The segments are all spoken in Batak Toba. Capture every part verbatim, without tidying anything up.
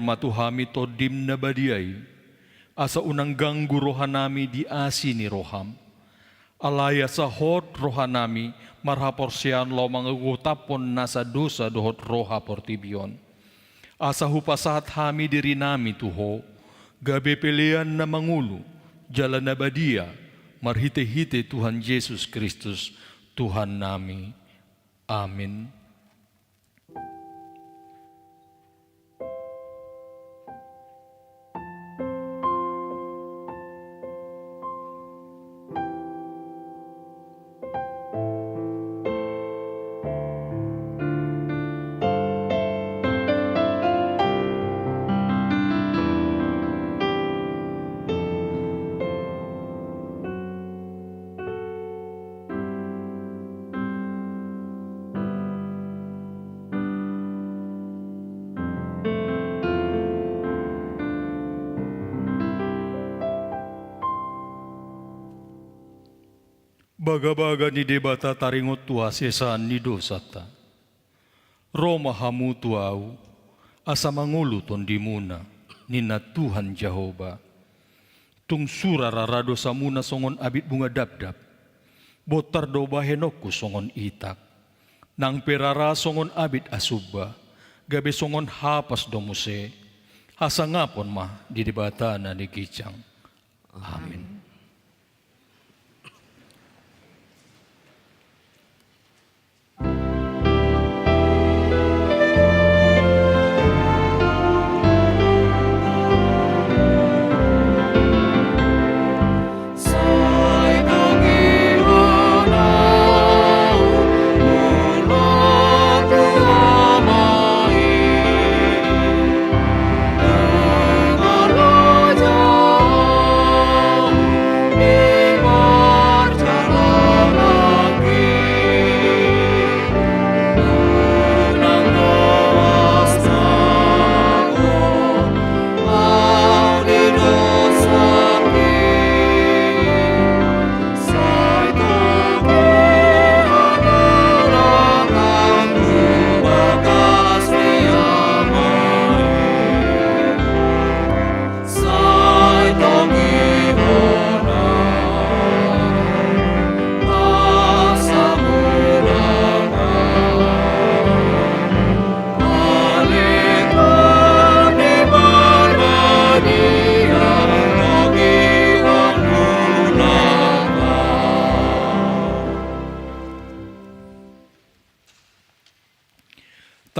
ma tu hami Tondim na badia i, asa unang ganggu rohanami di asi ni roham. Alai asa hot rohanami marhaporseaon laho mangogotaphon nasa dosa dohot roha portibi on. Asa hupasahat hami dirinami tu Ho, gabe pelean na mangolu, jala na badia, marhitehite Tuhan Jesus Kristus, Tuhannami. Amin. Bagabaga ni Debata taringot tu hasesaan ni dosanta. Ro ma hamu tu Ahu, asa mangolu tondimuna, ninna Tuhan Jahowa. Tung sura rara dosamuna songon abit bunga dabdab, bontar do bahenonku songon itak. Nang pe rara songon abit asumba, gabe songon hapas do muse, hasangapon ma di Debata na di ginjang. Amin.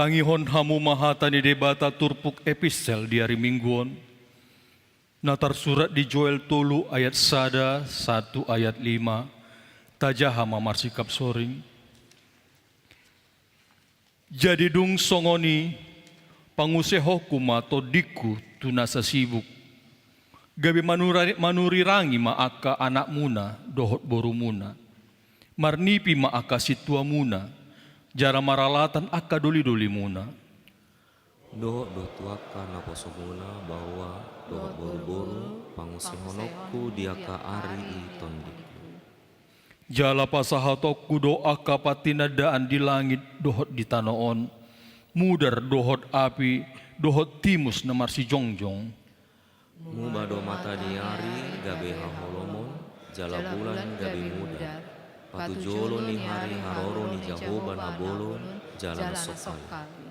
Tangihon hamu ma hata ni Debata turpuk epistel di ari Minggu on, na tarsurat di Joel tolu ayat sada sahat tu ayat lima, tajaha ma marsikap soring. Jadi dung songon i, pangusehonku ma tondingku tu nasa sibuk, gabe manura-, manurirangi ma angka anakmuna dohot borumuna, marnipi ma angka sintuamuna, jala maralatan angka dolidolimuna. Dohot do tu angka naposomuna baoa dohot boruboru, pangusehononku di angka ari i tondingku. Jala pasahatonku do angka pantinandaan di langit dohot di tano on, mudar dohot api, dohot timus na marsijongjong. Muba do mata ni ari gabe haholomon, jala bulan gabe mudar, patujolo ni ari haroro ni Jahowa na bolon jala na songkali.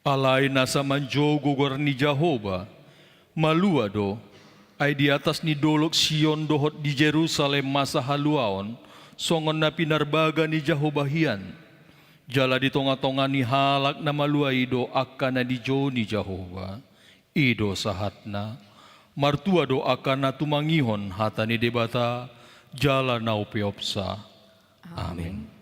Alai nasa manjou goar ni Jahowa, malua do, ai di atas ni dolok Sion dohot di Jerusalem masa haluaon, songon na pinarbaga ni Jahowa hian. Jala di tongatonga ni halak na malua i do angka na dijou ni Jahowa. I do sahatna, martua do angka na tumangihon hata ni Debata, jala na umpeopsa. Amin. Amin.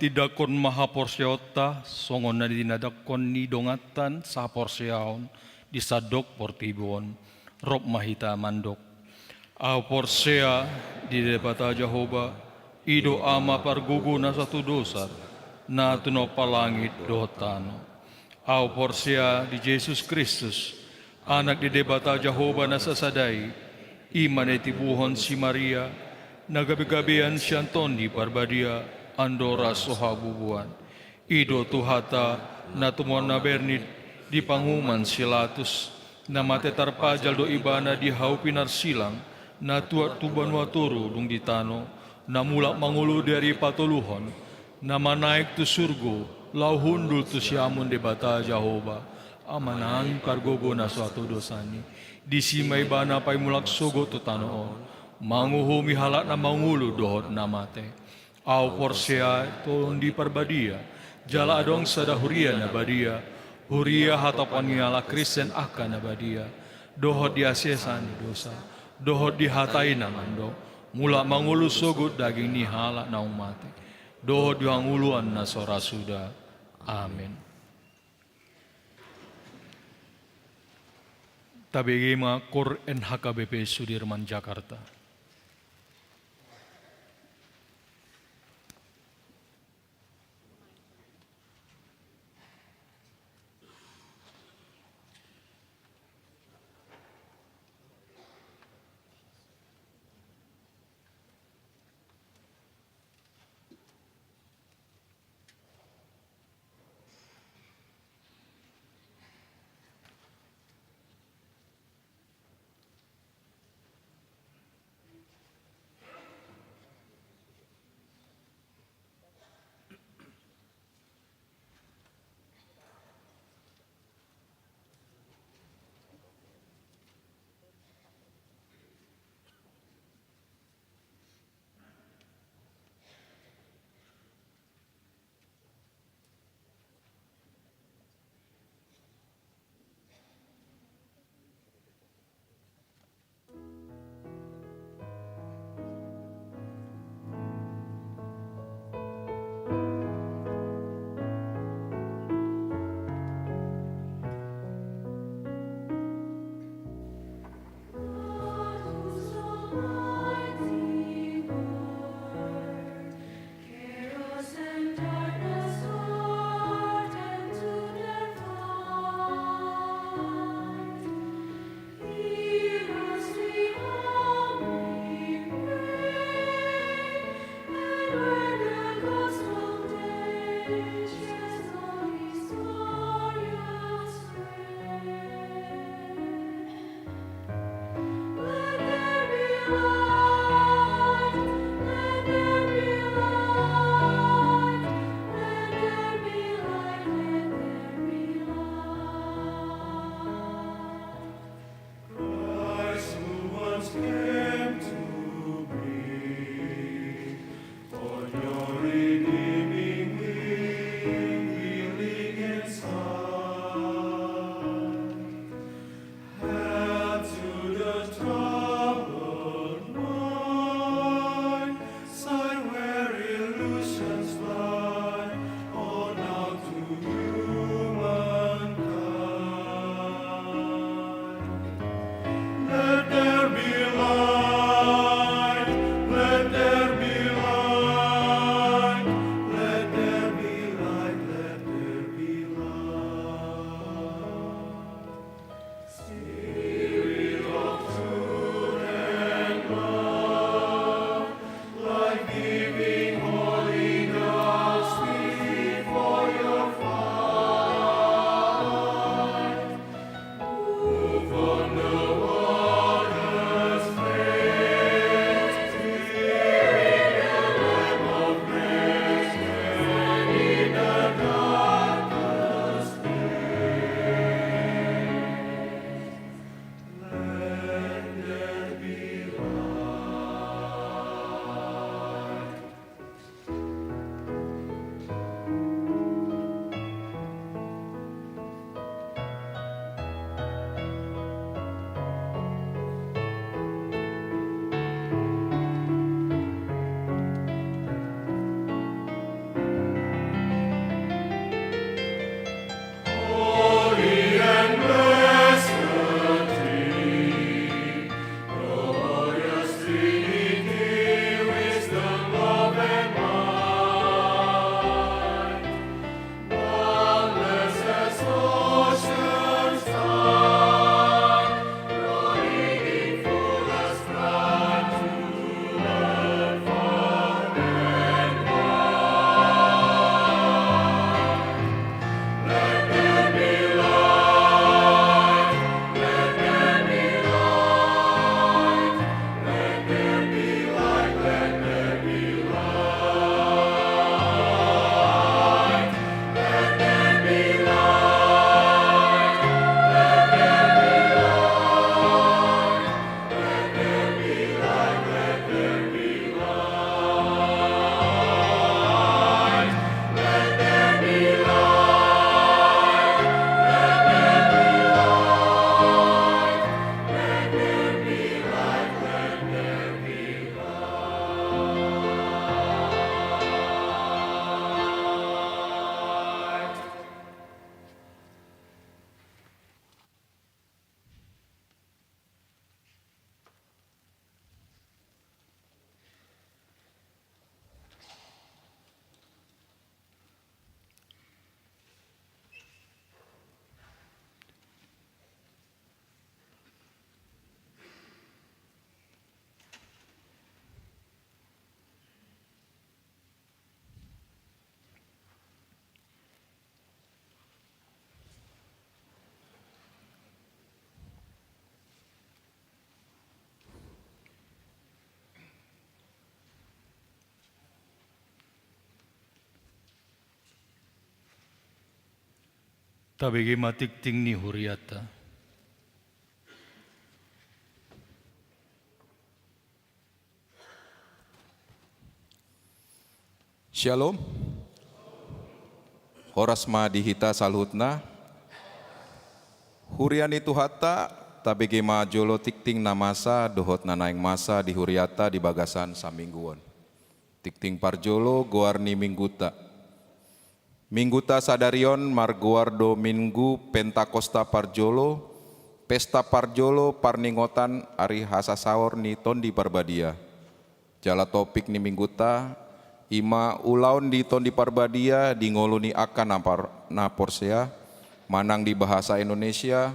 Tindanghon ma haporseaonta songon na tindanghon ni dongantan sahaporseaon di sandok portibi on. Rap ma hita mandok. Ahu porsea di Debata Jahowa, i do Ama pargogo na so hatudosan, na tinompa langit dohot tano. Ahu porsea di Jesus Kristus, Anak ni Debata Jahowa na sasada i, i ma na tinopa ni si Maria, na gabegabean sian Tondi Parbadia, andorang so habubuan. I do Tuhanta, na tumompa na bernit di panguhuman si Pilatus, na mate tarpajal do ibana di hau pinarsilang, na tuat tu banua toru dung di tano, na mulak mangolu di ari patoluhon, na manaek tu surgo, laho hundul tu siamun Debata Jahowa, Amanami pargogo na so hatudosan i. Disi ma ibana paimulak sogot tu tano on, manguhumi halak na mangolu dohot na mate. Ahu porsea Tondi Parbadia, jala adong sada huria na badia, huria hatopan ni halak Kristen angka na badia, dohot di hasesaan ni dosa, dohot di hata i na mandok, mulak mangolu sogot daging ni halak naung mate, dohot di hangoluan na so ra suda. Amen. Tabege ma KOR N H K B P Sudirman Jakarta. Tabege ma tingting ni huriata. Shalom. Horas ma di hita saluhutna. Huria ni Tuhanta, tabege ma jolo tingting na masa dohot na naeng masa di huriata di bagasan saminggu on. Tingting parjolo, goar ni mingguta. Mingguta sadari on margoar do Minggu Pentakosta parjolo, pesta parjolo parningotan ari hasasaor ni Tondi Parbadia. Jala topik ni mingguta i ma ulaon di Tondi Parbadia di ngolu ni angka na par-, na porsea, manang di bahasa Indonesia,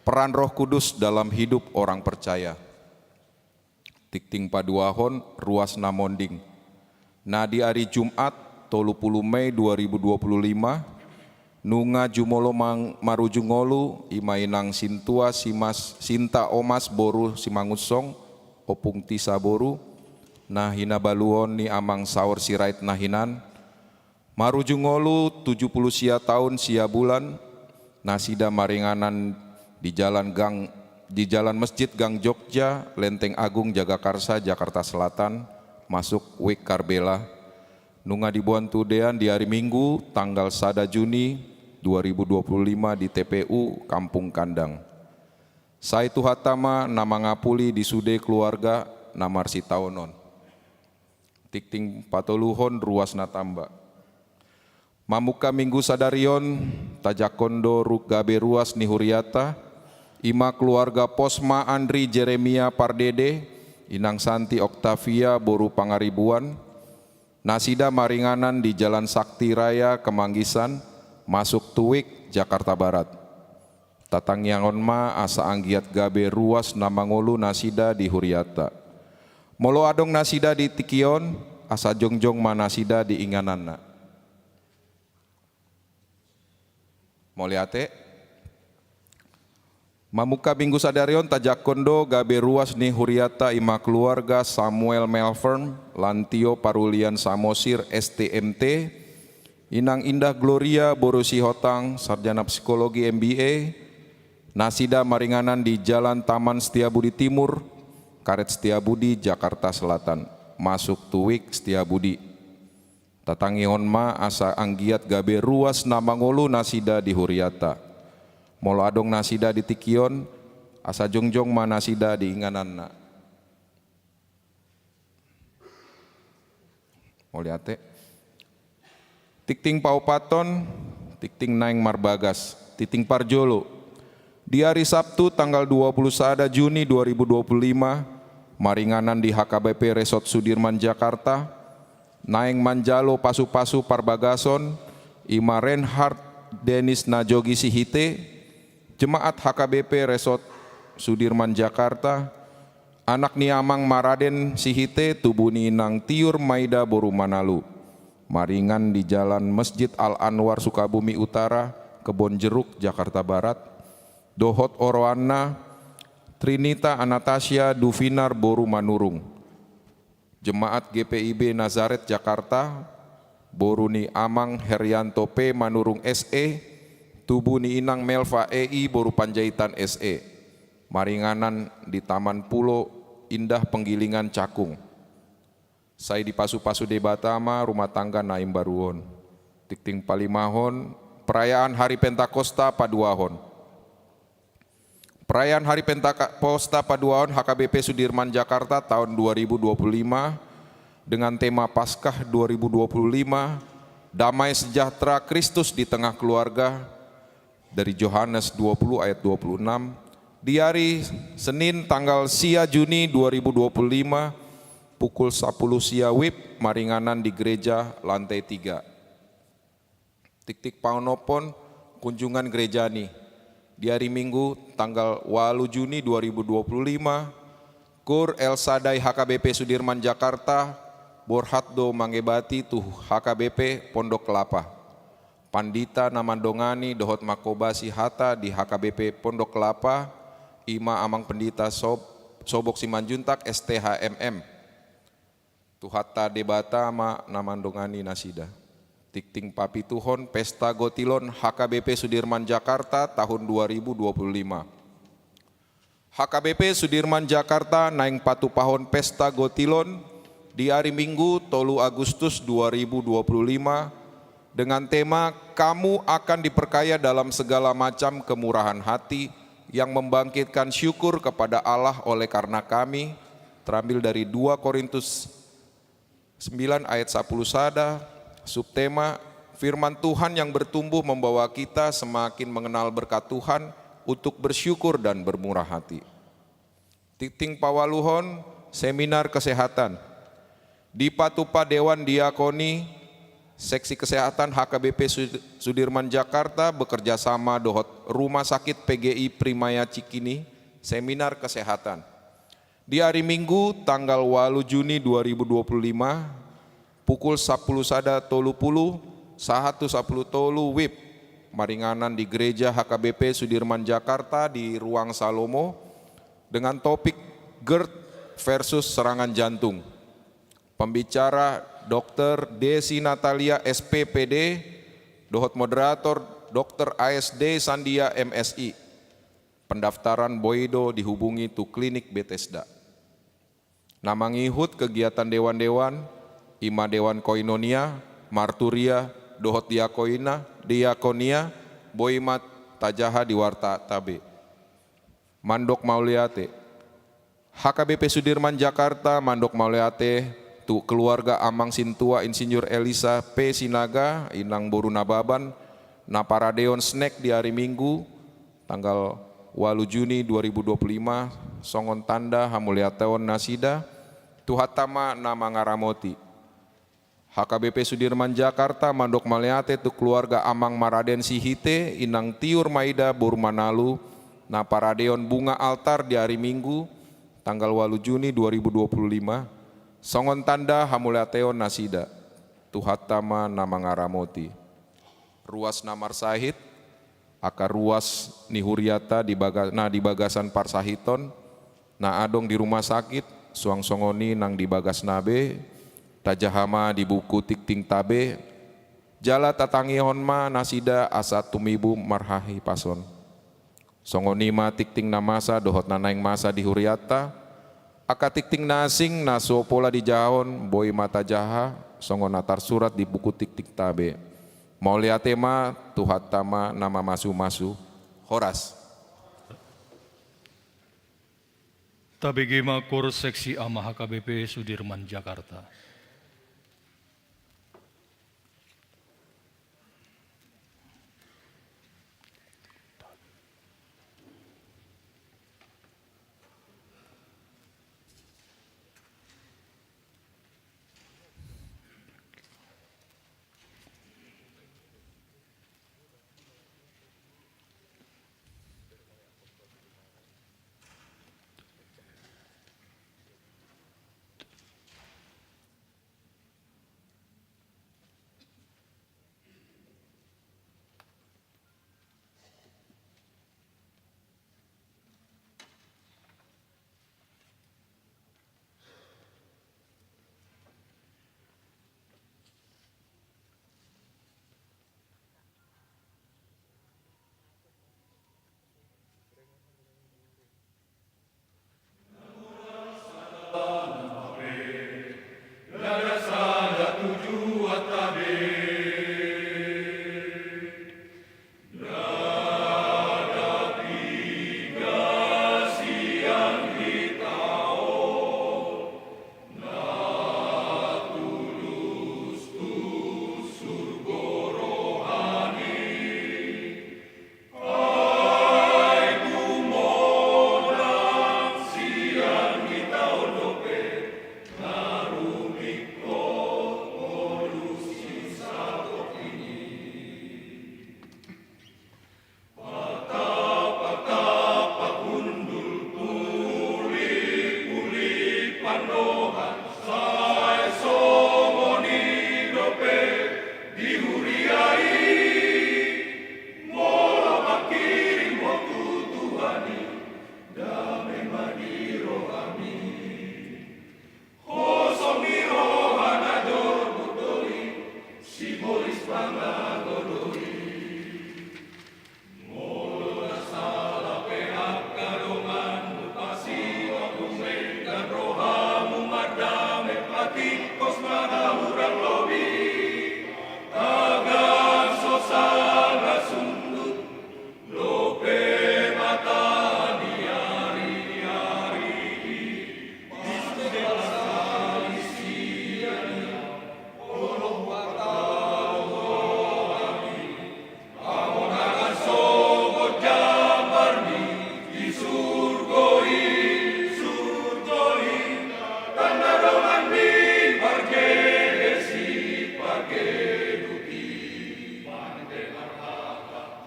peran Roh Kudus dalam hidup orang percaya. Tingting paduahon, ruas na monding. Na di ari Jumat, tolu pulu Mei dua ribu dua pulu lima, nunga jumolo mang-, maruju ngolu, i ma inang sintua si Mas, Sinta Omas boru Simangunsong, Ompung Tisa boru, na hinabaluon ni amang saor Sirait na hinan, maruju ngolu tujuh puluh sia taon sia bulan, nasida maringanan di jalan gang, di jalan Masjid Gang Jogja, Lenteng Agung Jagakarsa, Jakarta Selatan, masuk Wik Karbela. Nunga diboan tu dean di ari Minggu, tanggal sada Juni dua ribu dua puluh lima di T P U Kampung Kandang. Sai Tuhanta ma na mangapuli di sude keluarga na marsitaonon. Tingting patoluhon, ruas na tamba. Mamungka Minggu sadari on, tajangkon do ru-, gabe ruas ni huriata, i ma keluarga Posma Andri Jeremia Pardede, inang Santi Octavia boru Pangaribuan, nasida maringanan di Jalan Sakti Raya Kemanggisan, masuk tu Wik Jakarta Barat. Tatangianghon ma asa anggiat gabe ruas na mangolu nasida di huriata. Molo adong nasida di tingki on, asa jongjong ma nasida di ingananna. Mauliate. Mamungka Minggu sadari on tajangkon do gabe ruas ni huriata, i ma keluarga Samuel Melfern, Lantio Parulian Samosir, S T M T, inang Indah Gloria boru Sihotang, sarjana psikologi M B A, nasida maringanan di Jalan Taman Setiabudi Timur, Karet Setiabudi, Jakarta Selatan, masuk tu Wik Setiabudi. Tatangianghon ma asa anggiat gabe ruas na mangolu nasida di huriata. Molo adong nasida di tingki on, asa jongjong ma nasida di ingananna. Mauliate. Tingting paopathon, tingting naeng marbagas, tingting parjolo. Di ari Sabtu tanggal dua puluh sada Juni dua ribu dua puluh lima, maringanan di H K B P Resort Sudirman Jakarta, naeng manjalo pasupasu parbagason, i ma Reinhard Dennis Najogi Sihite, jemaat H K B P Resort Sudirman Jakarta, anak ni amang Maraden Sihite, tubu ni inang Tiur Maida boru Manalu. Maringan di Jalan Masjid Al Anwar Sukabumi Utara, Kebon Jeruk, Jakarta Barat, dohot oroanna Trinita Anastasia Dufinar boru Manurung. Jemaat G P I B Nazaret Jakarta, boru ni amang Herianto P Manurung S E, tubu ni inang Melva E I boru Panjaitan S E. Maringanan di Taman Pulo Indah Penggilingan Cakung. Sai dipasupasu Debata ma rumah tangga na imbaru on. Tingting palimahon, perayaan Hari Pentakosta paduahon. Perayaan Hari Pentakosta paduahon H K B P Sudirman Jakarta tahun dua ribu dua puluh lima dengan tema Paskah dua ribu dua puluh lima, Damai Sejahtera Kristus di Tengah Keluarga, dari Johannes dua puluh ayat dua puluh enam, di hari Senin tanggal sia Juni dua ribu dua puluh lima, pukul sapuluh sia WIB, maringanan di gereja lantai tiga. Tingting paonomhon, kunjungan gereja ni. Di hari Minggu tanggal walu Juni dua ribu dua puluh lima, Kur El Sadai H K B P Sudirman Jakarta borhat do mangebati tu H K B P Pondok Kelapa. Pandita na mandongani dohot manghobasi hata di H K B P Pondok Kelapa, i ma Amang Pendeta Sob-, Sobok Simanjuntak, S T H M M. Tuhanta Debata ma na mandongani nasida. Tingting papituhon Pesta Gotilon H K B P Sudirman Jakarta tahun dua ribu dua puluh lima. H K B P Sudirman Jakarta naeng patupahon Pesta Gotilon di ari Minggu, tolu Agustus dua ribu dua puluh lima, dengan tema Kamu Akan Diperkaya Dalam Segala Macam Kemurahan Hati yang Membangkitkan Syukur Kepada Allah Oleh Karena Kami, terambil dari dua Korintus sembilan ayat sapuluh sada, subtema, Firman Tuhan yang bertumbuh membawa kita semakin mengenal berkat Tuhan untuk bersyukur dan bermurah hati. Tingting paualuhon, seminar kesehatan. Dipatupa Dewan Diakoni Seksi Kesehatan H K B P Sud-, Sudirman Jakarta bekerja sama dohot Rumah Sakit P G I Primaya Cikini, seminar kesehatan. Di ari Minggu, tanggal ualu Juni dua ribu dua puluh lima, pukul sapuluh sada tolu pulu sahat tu sapuluh tolu W I B, maringanan di Gereja H K B P Sudirman Jakarta di Ruang Salomo, dengan topik GERD versus serangan jantung. Pembicara Dokter Desi Natalia, S P P D, dohot moderator Dokter A S D Sandia, M Si. Pendaftaran boi do dihubungi tu Klinik Bethesda. Na mangihut kegiatan dewan-dewan, i ma dewan koinonia, marturia, dohot diakoina, diakonia, boi ma tajaha di warta tabe. Mandok mauliate. H K B P Sudirman Jakarta mandok mauliate tu keluarga Amang Sintua Insinyur Elisa P Sinaga, Inang Boru Nababan, na paradeon snack di ari Minggu, tanggal ualu Juni dua ribu dua puluh lima, songon tanda hamuliateon nasida, Tuhanta ma na mangaramoti. H K B P Sudirman Jakarta mandok mauliate tu keluarga Amang Maraden Sihite, Inang Tiur Maida Boru Manalu, na paradeon bunga altar di ari Minggu, tanggal ualu Juni dua ribu dua puluh lima, songon tanda hamuliateon nasida, Tuhanta ma na mangaramoti. Ruas na marsahit, angka ruas ni hurianta di baga-, na di bagasan parsahiton, na adong di rumah sakit, suang songon i nang di bagasna be, tajaha ma di buku tingtingta be, jala tatangihon ma nasida asa tumibu marhahipason. Songon i ma tingting na masa dohot na naeng masa di hurianta, angka tingting na asing na so pola dijahahon boi ma tajaha, songon na tarsurat di buku tingtingta be. Mauliate ma, Tuhanta ma na mamasumasu. Horas. Tabege ma Kor Seksi Ama H K B P Sudirman Jakarta.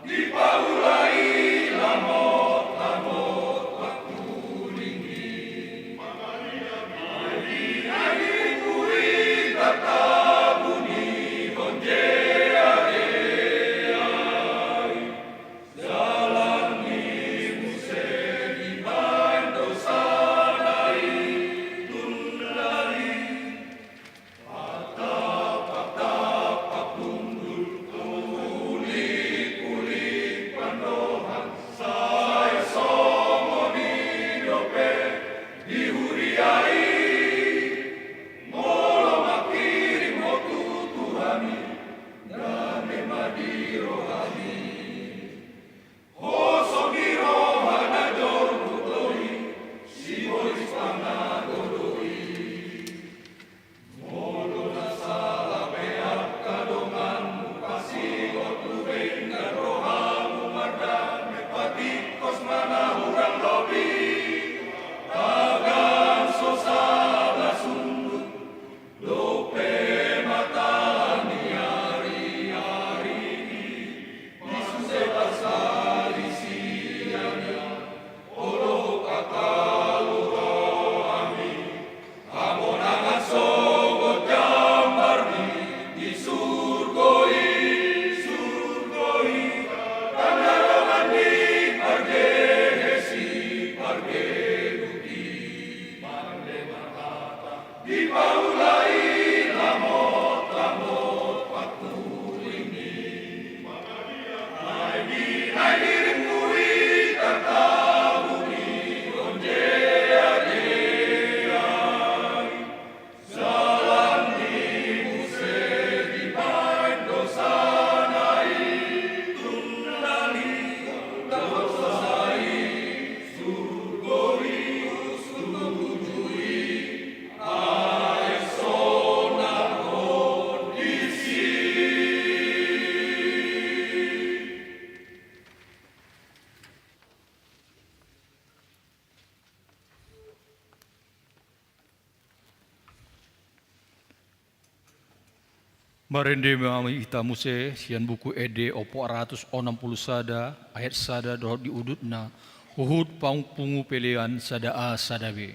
Dipaulai lamot-lamot pangkuling i. Ai di, ai di ringkuri tartabuni honjea-jea i. Jalan ni muse dibaen dosana i tundali. Patap-patap hundul, uli-uli pandohan, sai songon i dope di huria i. Molo mangkirim ho tu Tuhan i, dame ma di roha i. Hosom ni roha na jorbu do i, sibolis pangago do i. Molo na sala pe angka donganmu, pasingot tu denggan rohamu mardame, patingkos ma na hurang lobi. Tagan so sala sundut, dope mata ni ari-ari i, di sude parsalisian i, olo hupatalui rohami, hamonangan songon jambar ni di surgo i, surgo i, tanda dongan ni parjehe sipargeduk i. Mande ma hata, dipaulai lamot-lamot pangkuling i. Ai di, ai di ringkuri tartabuni honjea-jea i. Jalan ni muse dibaen dosana i tundali, dosa i surgo i, surgo tuju i. Marende ma hita muse sian Buku Ende opat ratus onom pulu sada, ayat sada dohot di udutna, huhut pangpungu pelean sada A sada B.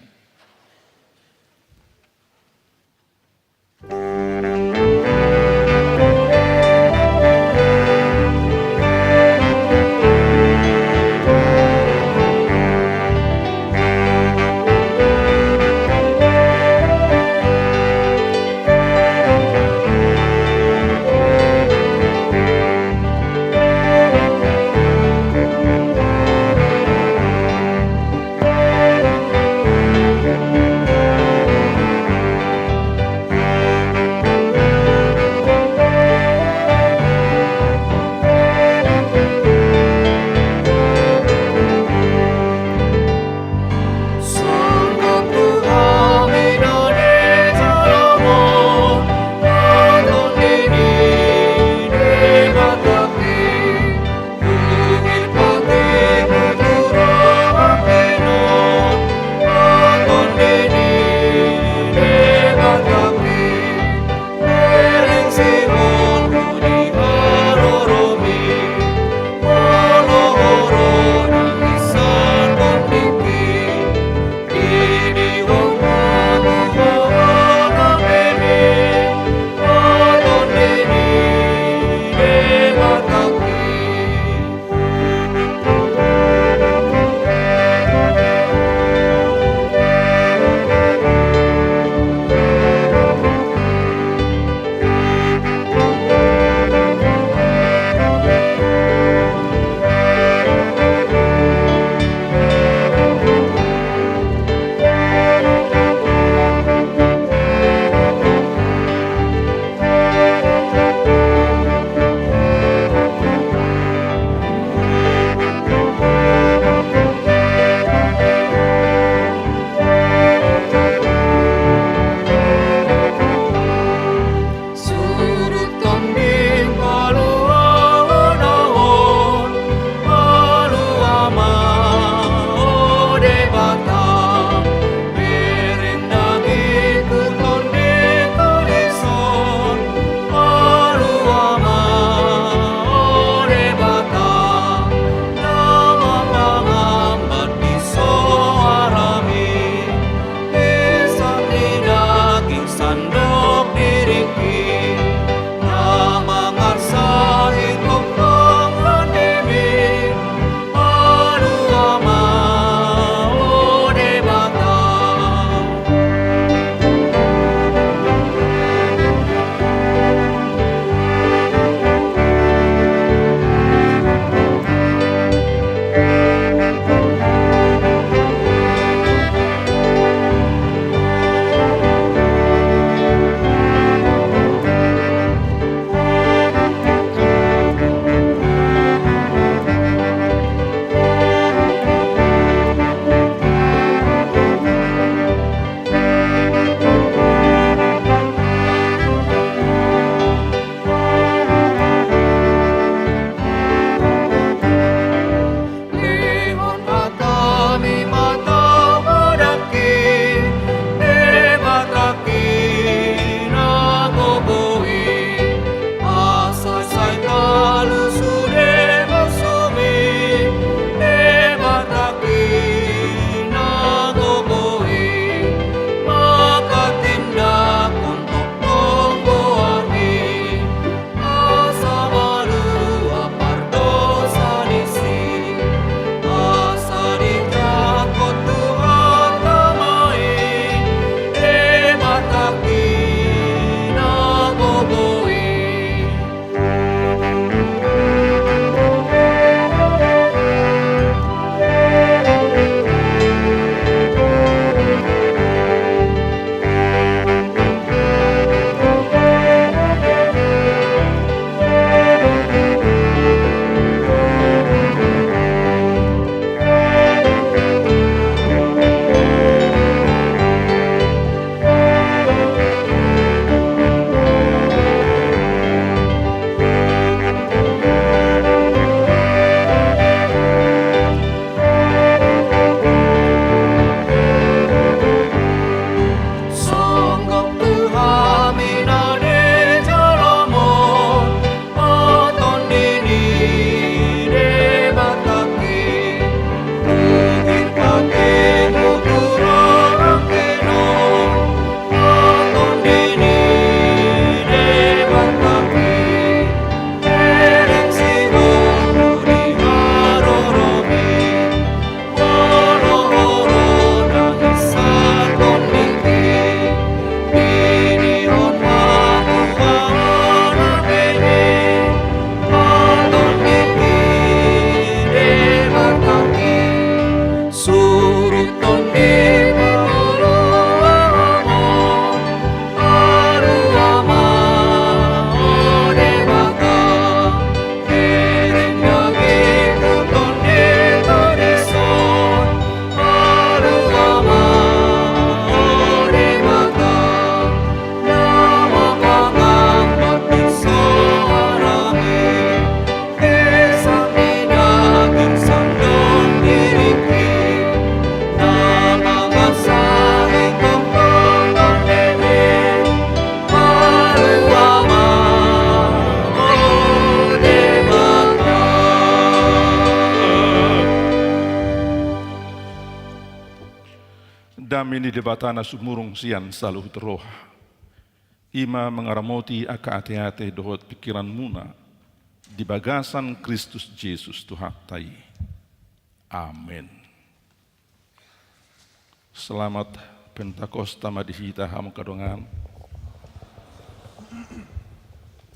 Dame ni Debata na sumurung sian saluhut roha, i ma mangaramoti angka ateate dohot pingkiranmuna di bagasan Kristus Jesus Tuhanta i. Amen. Selamat Pentakosta ma di hita, hamu angka dongan.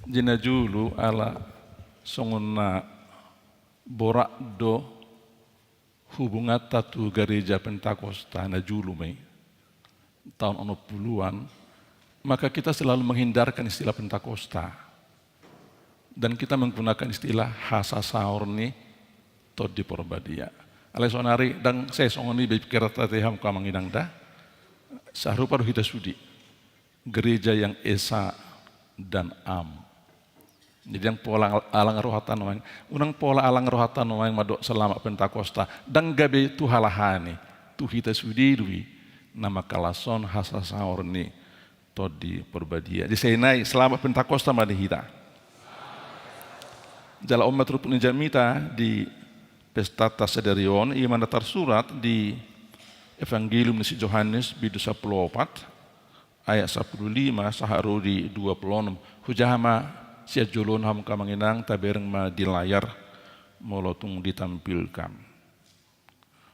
Di na jolo, ala songon na borat do hubunganta tu gareja Pentakosta, na jolo ma i, taon onom puluhan, maka kita selalu menghindarkan istilah Pentakosta. Dan kita menggunakan istilah hasasaor ni Tondi Porbadia. Alai saonari ndang sai songon i be pingkiranta, hamu angka amang inang, da. Sarupa do hita sude. Gereja yang esa dan am. Jadi ndang pola alang rohanta nuaeng, unang pola alang rohanta nuaeng mandok selamat Pentakosta. Ndang gabe tu halak an i, tu hita sude do i na mangkalashon hasasaor ni Tondi Porbadia. Di saonari, selamat Pentakosta ma di hita. Jala on ma turpuk ni jamita di pestanta sadari on, i ma na tarsurat di Evangelium ni si Johannes, bindu sampulu opat, ayat sampulu lima sahat ro di dua puluh onom. Hujaha ma sian jolo on, hamu angka amang inang, tabereng ma di layar molo tung ditampilkan.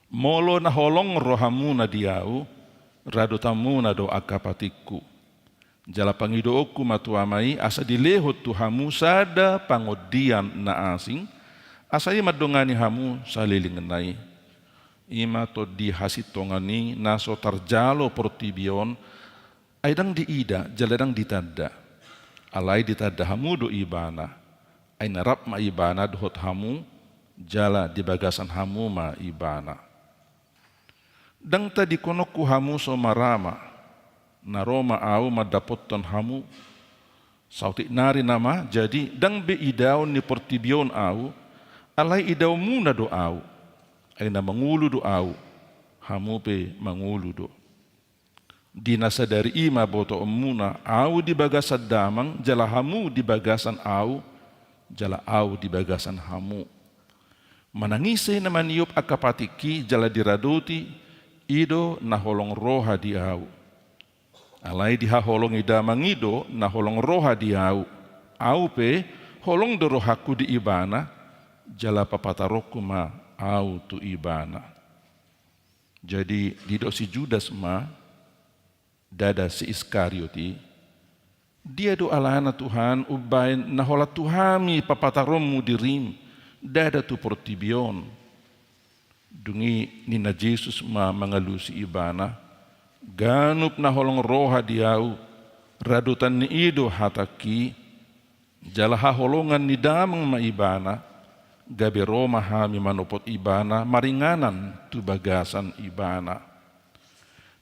Molo na holong rohamuna di Ahu, radotanmuna do angka patikku. Jala pangidoonku ma tu Ama i, asa dilehon tu hamu sada Pangondian na asing, asa i mandongani hamu saleleng ni ari. I ma Tondi hasintongan i, na so tarjalo portibi on, ai ndang diida jala ndang ditanda. Alai ditanda hamu do Ibana. Ai na rap ma Ibana dohot hamu, jala di bagasan hamu ma Ibana. Ndang tadingkononku hamu so marama, na ro ma Ahu mandapothon hamu. Saotik nari nama, jadi ndang be idaon ni portibi on Ahu, alai idaonmuna do Ahu. Ai na mangolu do Ahu, hamu pe mangolu do. Di na sadari i ma botoonmuna, Ahu di bagasan Damang, jala hamu di bagasan Ahu, jala Ahu di bagasan hamu. Manang ise na maniop angka patikki jala diradoti, i do na holong roha di Ahu. Alai dihaholongi Damang i do na holong roha di Ahu. Ahu pe, holong do rohangku di Ibana, jala papataronku ma Ahu tu Ibana. Jadi, didok si Judas ma, ndada si Iskariot i, dia do alana Tuhan umbahen na holan tu hami papataronmu dirim, ndada tu portibi on? Dung i ninna Jesus ma mangalusi ibana, ganup na holong roha di Ahu, radotan ni i do hatangki, jala haholongan ni Damang ma Ibana, gabe ro ma hami manopot Ibana maringanan tu bagasan Ibana.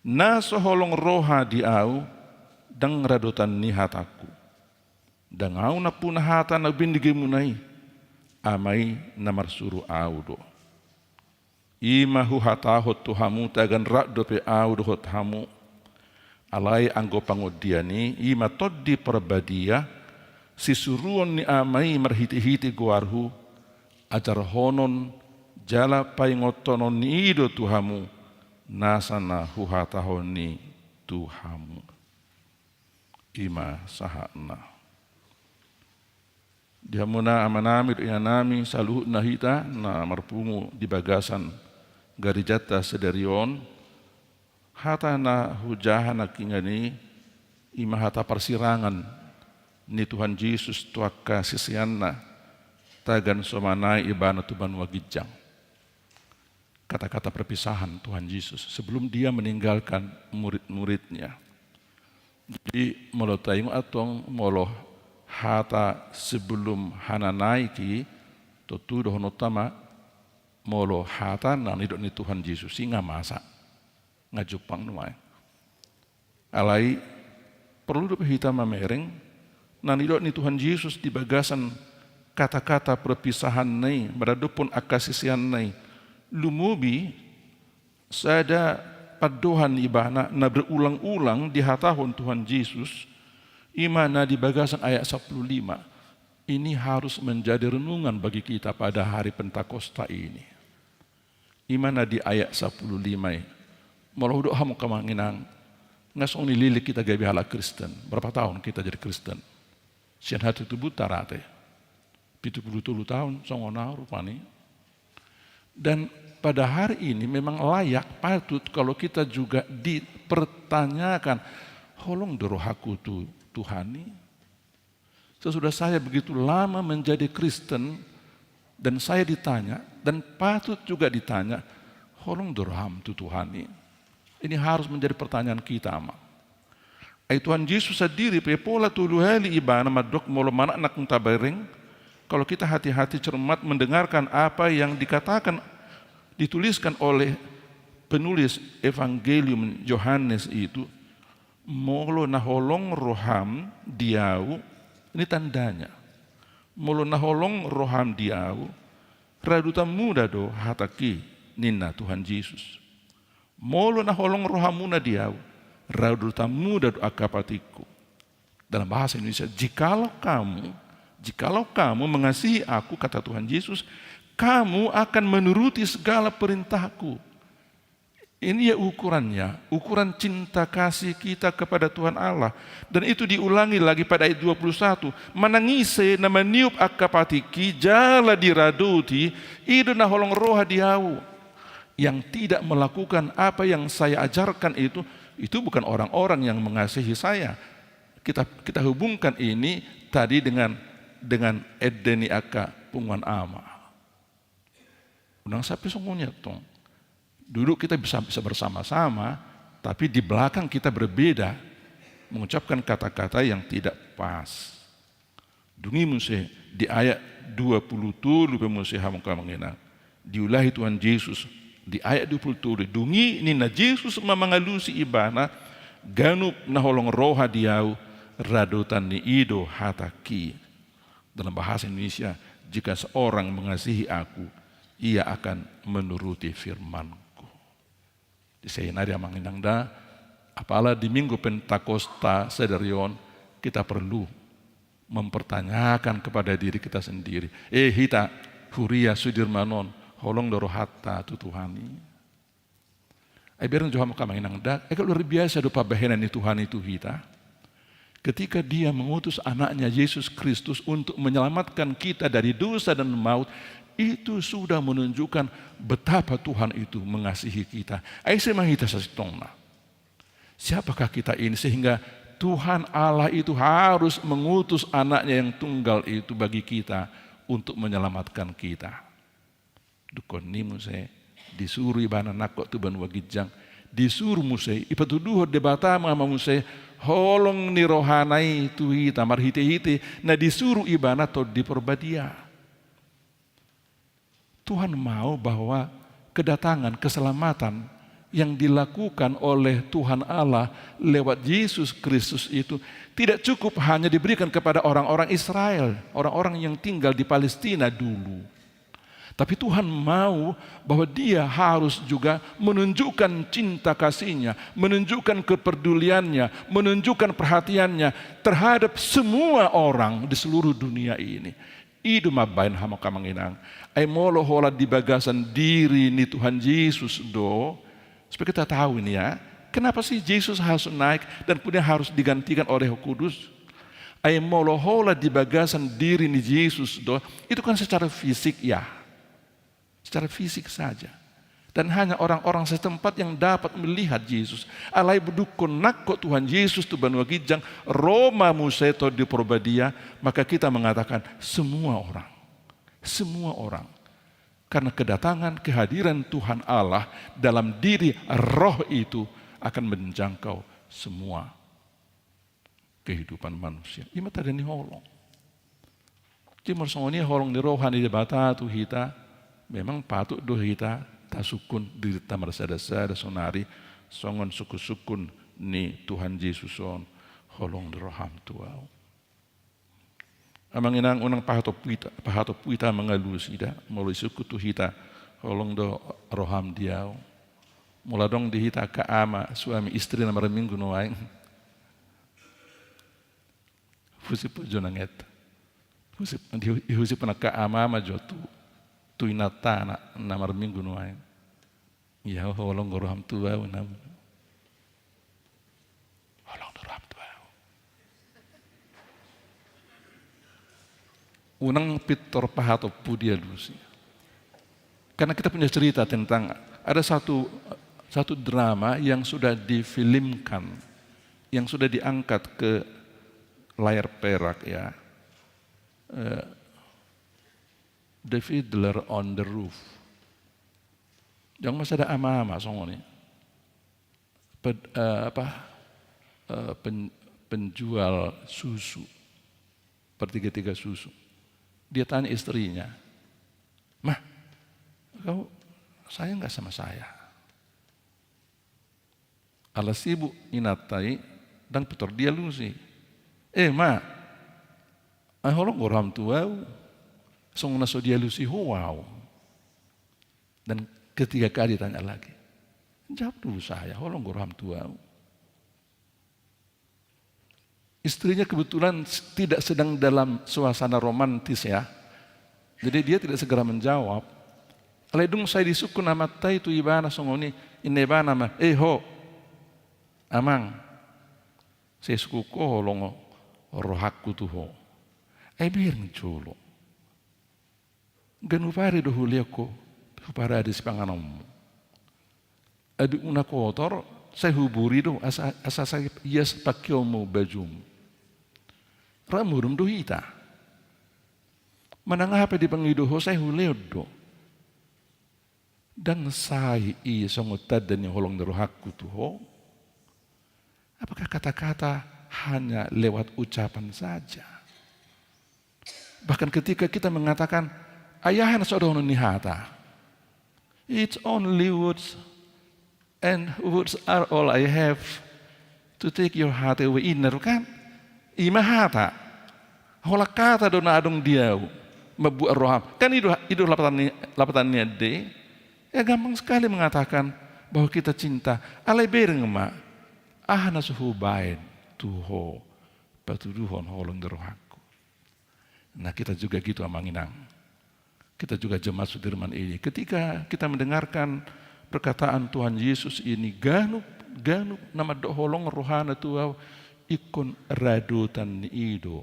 Na so holong roha di Ahu, ndang radotan ni hatangku. Ndang Ahu nampuna hata na umbindigemuna i, Ama i na marsuru Ahu do. I ma huhatahon tu hamu tagan rap dope Ahu dohot hamu. Alai anggo pangondian i, i ma Tondi Porbadia, sisuruon ni Ama i marhitehite goarhu, ajarhonon jala paingothononni i do tu hamu nasa na huhatahon i tu hamu. I ma sahatna. Di hamuna amanami dohot inanami, saluhutna hita na marpungu di bagasan garejanta sadari on, hata na hujaha nangkiningan i, i ma hata parsirangan ni Tuhan Jesus tu angka siseanna, tagan so manang Ibana tu banua ginjang. Kata-kata perpisahan Tuhan Jesus sebelum Dia meninggalkan murid-muridnya. Jadi, molo taingot antong, molo hata sebelum hananaik i, tontu dohononta ma, molo hata na nidok ni Tuhan Jesus i nga masa, nga jumpang nuaeng. Alai, porlu dope hita mamereng na nidok ni Tuhan Jesus di bagasan kata-kata perpisahanna i, maradophon angka siseanna i. Lumobi sada pandohan Ibana na berulang-ulang dihatahon Tuhan Jesus, i ma na di bagasan ayat sampulu lima. Ini harus menjadi renungan bagi kita pada hari Pentakosta ini. I ma na di ayat sampulu lima i. Molo hudok hamu angka amang inang, nga songon i leleng hita gabe halak Kristen. Berapa tahun kita jadi Kristen? Sian hatutubuta rate. Pitu pulu tolu tahun, songon au rupani. Dan pada hari ini memang layak, patut kalau kita juga dipertanyakan, holong do rohangku tu Tuhan i? Sesudah saya begitu lama menjadi Kristen, dan saya ditanya, dan patut juga ditanya, holong do roham tu Tuhan i? Ini harus menjadi pertanyaan kita, amang. Ai Tuhan Jesus sandiri pe pola tolu hali ibana mandok molo manang na tabereng, kalau kita hati-hati cermat mendengarkan apa yang dikatakan, dituliskan oleh penulis Evangelium Yohanes itu, molo na holong roham di ahu, ini tandanya. Molo na holong roham di ahu, radotan muda do hatangki, ninna Tuhan Jesus. Molo na holong rohamuna di ahu, radotan muda do angka patikku. Dalam bahasa Indonesia, jikalau kamu, jikalau kamu mengasihi aku, kata Tuhan Yesus, kamu akan menuruti segala perintahku. Ini ya ukurannya, ukuran cinta kasih kita kepada Tuhan Allah. Dan itu diulangi lagi pada ayat dua puluh satu. Manang ise na maniop angka patikki, jala diradoti, i do na holong roha di ahu. Yang tidak melakukan apa yang saya ajarkan itu, itu bukan orang-orang yang mengasihi saya. Kita, kita hubungkan ini tadi dengan, dengan ende ni angka punguan ama. Unang sampe songon i tong. Duduk kita bisa, bisa bersama-sama, tapi di belakang kita berbeda, mengucapkan kata-kata yang tidak pas. Dung i muse di ayat dua puluh tolu pe muse, hamu angka amang inang, diulahi Tuhan Jesus di ayat dua puluh tolu. Dung i ninna Jesus ma mangalusi ibana, ganup na holong roha di ahu, radotan ni i do hatangki. Dalam bahasa Indonesia, jika seorang mengasihi aku, ia akan menuruti firmanku. Di saonari, amang inang, da, apala di Minggu Pentakosta sadari on, kita perlu mempertanyakan kepada diri kita sendiri. Eh, hita, huria Sudirman on, holong do rohanta tu Tuhan i? Ai bereng jo hamu angka amang inang, da, eh, luar biasa do pambahenan ni Tuhan i tu hita. Ketika Dia mengutus anaknya Yesus Kristus untuk menyelamatkan kita dari dosa dan maut, itu sudah menunjukkan betapa Tuhan itu mengasihi kita. Ai ise ma hita sasintongna? Siapakah kita ini sehingga Tuhan Allah itu harus mengutus anaknya yang tunggal itu bagi kita untuk menyelamatkan kita? Dungkon i muse, disuru ibana nangkok tu banua ginjang, disuru muse, ipatuduhon Debata ma muse holong ni rohana i tu hita marhite-hite na disuru ibana Tondi Porbadia. Tuhan mau bahwa kedatangan keselamatan yang dilakukan oleh Tuhan Allah lewat Yesus Kristus itu tidak cukup hanya diberikan kepada orang-orang Israel, orang-orang yang tinggal di Palestina dulu. Tapi Tuhan mau bahwa Dia harus juga menunjukkan cinta kasih-Nya, menunjukkan kepedulian-Nya, menunjukkan perhatian-Nya terhadap semua orang di seluruh dunia ini. I do mambahen, hamu angka amang inang. Ai molo holan di bagasan diri ni Tuhan Yesus do, supaya kita tahu ini ya, kenapa sih Yesus harus naik dan kemudian harus digantikan oleh Roh Kudus? Ai molo holan di bagasan diri ni Yesus do, itu kan secara fisik ya. Secara fisik saja. Dan hanya orang-orang setempat yang dapat melihat Yesus. Alai dungkon nangkok Tuhan Yesus tu banua ginjang, ro ma muse Tondi Porbadia, maka kita mengatakan semua orang. Semua orang. Karena kedatangan, kehadiran Tuhan Allah dalam diri Roh itu akan menjangkau semua kehidupan manusia. I ma tanda ni holong. Jadi molo songon i holong ni roha ni Debata tu hita, memang patut do hita tasungkun dirinta marsada-sada sonari songon sungkun-sungkun ni Tuhan Jesus on, holong ni roham tu ahu. Amang inang, unang pahatop hita, pahatop hita mangalusi da, molo disungkun tu hita, holong do roham di ahu. Molo adong di hita angka ama, suami, istri na marminggu nuaeng, husip jo nanget. Husip, di, dihusip angka ama-ama jo tu, tu inanta na, na marminggu nuaeng. Ia, holong do roham tu ahu, Namu. Holong do roham tu ahu. Unang pintor pahatompu dialusi. Karena kita punya cerita tentang ada satu, satu drama yang sudah difilmkan, yang sudah diangkat ke layar perak, ya. Eh, The Fiddler on the Roof. Yang masih ada ama-ama songon i. Ped-, eh, apa, eh, pen-, penjual susu, pertiga-tiga susu. Dia tanya istrinya, "Mah, kau sayang nggak sama saya?" Ala sibuk inanta i, ndang pintor dialusi. "Eh, Ma, ai holong do roham tu ahu, songon na so dialusi ho ahu?" Dan ketiga kali ditanya lagi. "Jawab dulu saya, holong do roham tu ahu?" Istrinya kebetulan s-, tidak sedang dalam suasana romantis, ya. Jadi dia tidak segera menjawab. Alai dung sai disungkun amanta i tu ibana songon i, ninna ibana ma, "Eh, ho, Amang, sai sungkun ho holong rohangku tu ho. Ai bereng jolo. Ganup ari do hulehon ho, huparade sipanganonmu. Adong na kotor, sai huburi do, asa, asa sai ias pangkeonmu bajum. Ra modom do hita. Manang aha pe dipangido ho, sai hulehon do. Ndang sai i songon tanda ni holong ni rohangku tu ho?" Apakah kata-kata hanya lewat ucapan saja? Bahkan ketika kita mengatakan, "Ai aha na so dohonon ni hata?" "It's only words, and words are all I have to take your heart away," ninna do kan? I ma hata. Holan hata do na adong di ahu mambuat roham. Kan i do, i do lapatan ni, lapatan ni ende. Ya, gampang sekali mengatakan bahwa kita cinta. Alai bereng ma, aha na so hubaen tu ho patuduhon holong ni rohangku. Nah, kita juga gitu, Amang Inang. Kita juga jemaat Sudirman ini. Ketika kita mendengarkan perkataan Tuhan Yesus ini, "Ganup, ganup na mandok holong rohana tu ahu, ingkon radotan ni i do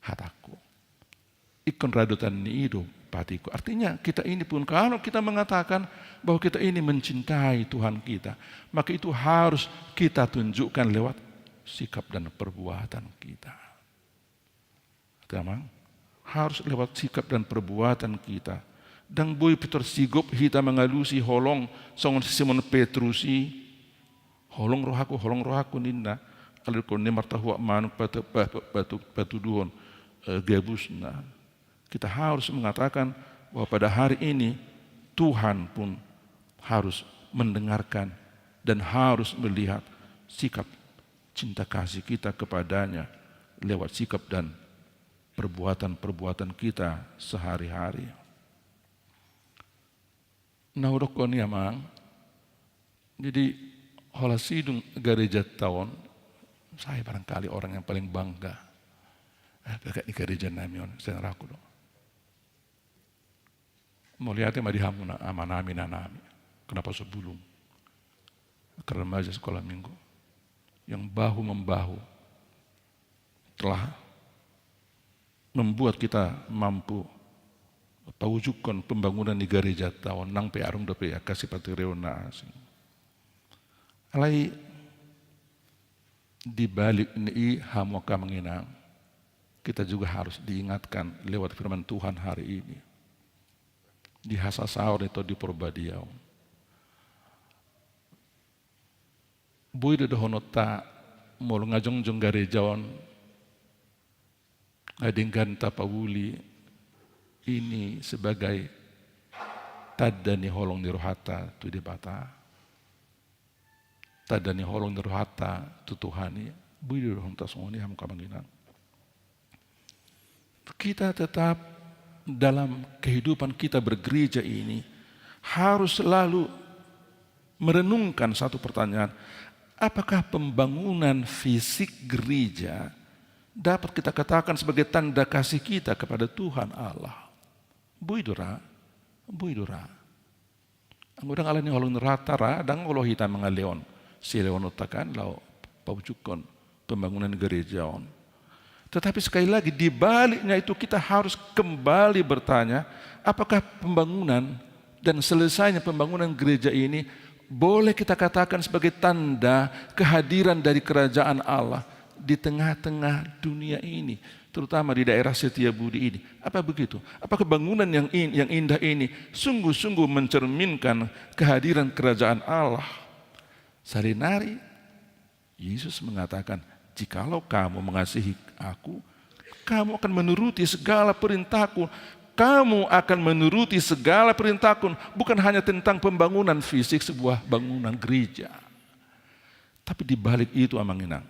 hatangku. Ingkon radotan ni i do patikku." Artinya, kita ini pun, kalau kita mengatakan bahwa kita ini mencintai Tuhan kita, maka itu harus kita tunjukkan lewat sikap dan perbuatan kita. Ate, Amang, harus lewat sikap dan perbuatan kita. Ndang boi pintor sigop hita mangalusi holong songon si Simon Petrus i. "Holong rohangku, holong rohangku," ninna. Alai dung i martahuak manuk patu-, pa-, pa-, patu-, patuduhon, eh, gabusna. Kita harus mengatakan bahwa pada hari ini Tuhan pun harus mendengarkan dan harus melihat sikap cinta kasih kita kepada-Nya lewat sikap dan perbuatan-perbuatan kita sehari-hari. Na hudokkon i, Amang, jadi holan sidung garejanta on, saya barangkali orang yang paling bangga. Eh, pegat ni garejanami on, seng ragu do. Mauliate ma di hamu na, amanami, inanami, Knap Hasobulung, remaja Sekolah Minggu, yang bahu-membahu telah membuat kita mampu paujungkon pembangunan ni garejanta on, nang pe adong dope angka sipatireon na asing. Alai di balik ni i, hamu angka Amang Inang, kita juga harus diingatkan lewat firman Tuhan hari ini. Di hasasaor ni Tondi Porbadia on. Boi do dohononta, molo nga jongjong gareja on, nga denggan tapauli, ini sebagai tanda ni holong ni rohanta tu Debata. Tanda ni holong ni rohanta tu Tuhan i, boi do dohononta songon i, hamu angka Amang Inang. Kita tetap dalam kehidupan kita bergereja ini harus selalu merenungkan satu pertanyaan, apakah pembangunan fisik gereja dapat kita katakan sebagai tanda kasih kita kepada Tuhan Allah? Boi do ra, boi do ra. Anggo ndang ala ni holong ni rohanta ra, ndang olo hita mangalehon silehononta kan laho paujungkon pembangunan gereja on. Tetapi sekali lagi, di baliknya itu kita harus kembali bertanya, apakah pembangunan dan selesainya pembangunan gereja ini boleh kita katakan sebagai tanda kehadiran dari kerajaan Allah di tengah-tengah dunia ini, terutama di daerah Setiabudi ini? Apa begitu? Apakah bangunan yang in-, yang indah ini sungguh-sungguh mencerminkan kehadiran kerajaan Allah? Sarinari Yesus mengatakan, "Jikalau kamu mengasihi Aku, kamu akan menuruti segala perintah-Ku. Kamu akan menuruti segala perintah-Ku." Bukan hanya tentang pembangunan fisik sebuah bangunan gereja. Tapi di balik itu, Amang Inang,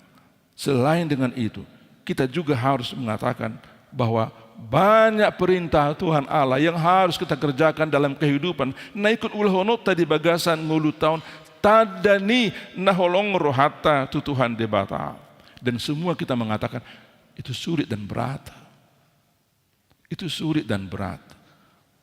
selain dengan itu, kita juga harus mengatakan bahwa banyak perintah Tuhan Allah yang harus kita kerjakan dalam kehidupan. Na ingkon ulahononta di bagasan ngolunta on, tanda ni na holong rohanta tu Tuhan Debata. Dan semua kita mengatakan, "Itu sulit dan berat. Itu sulit dan berat."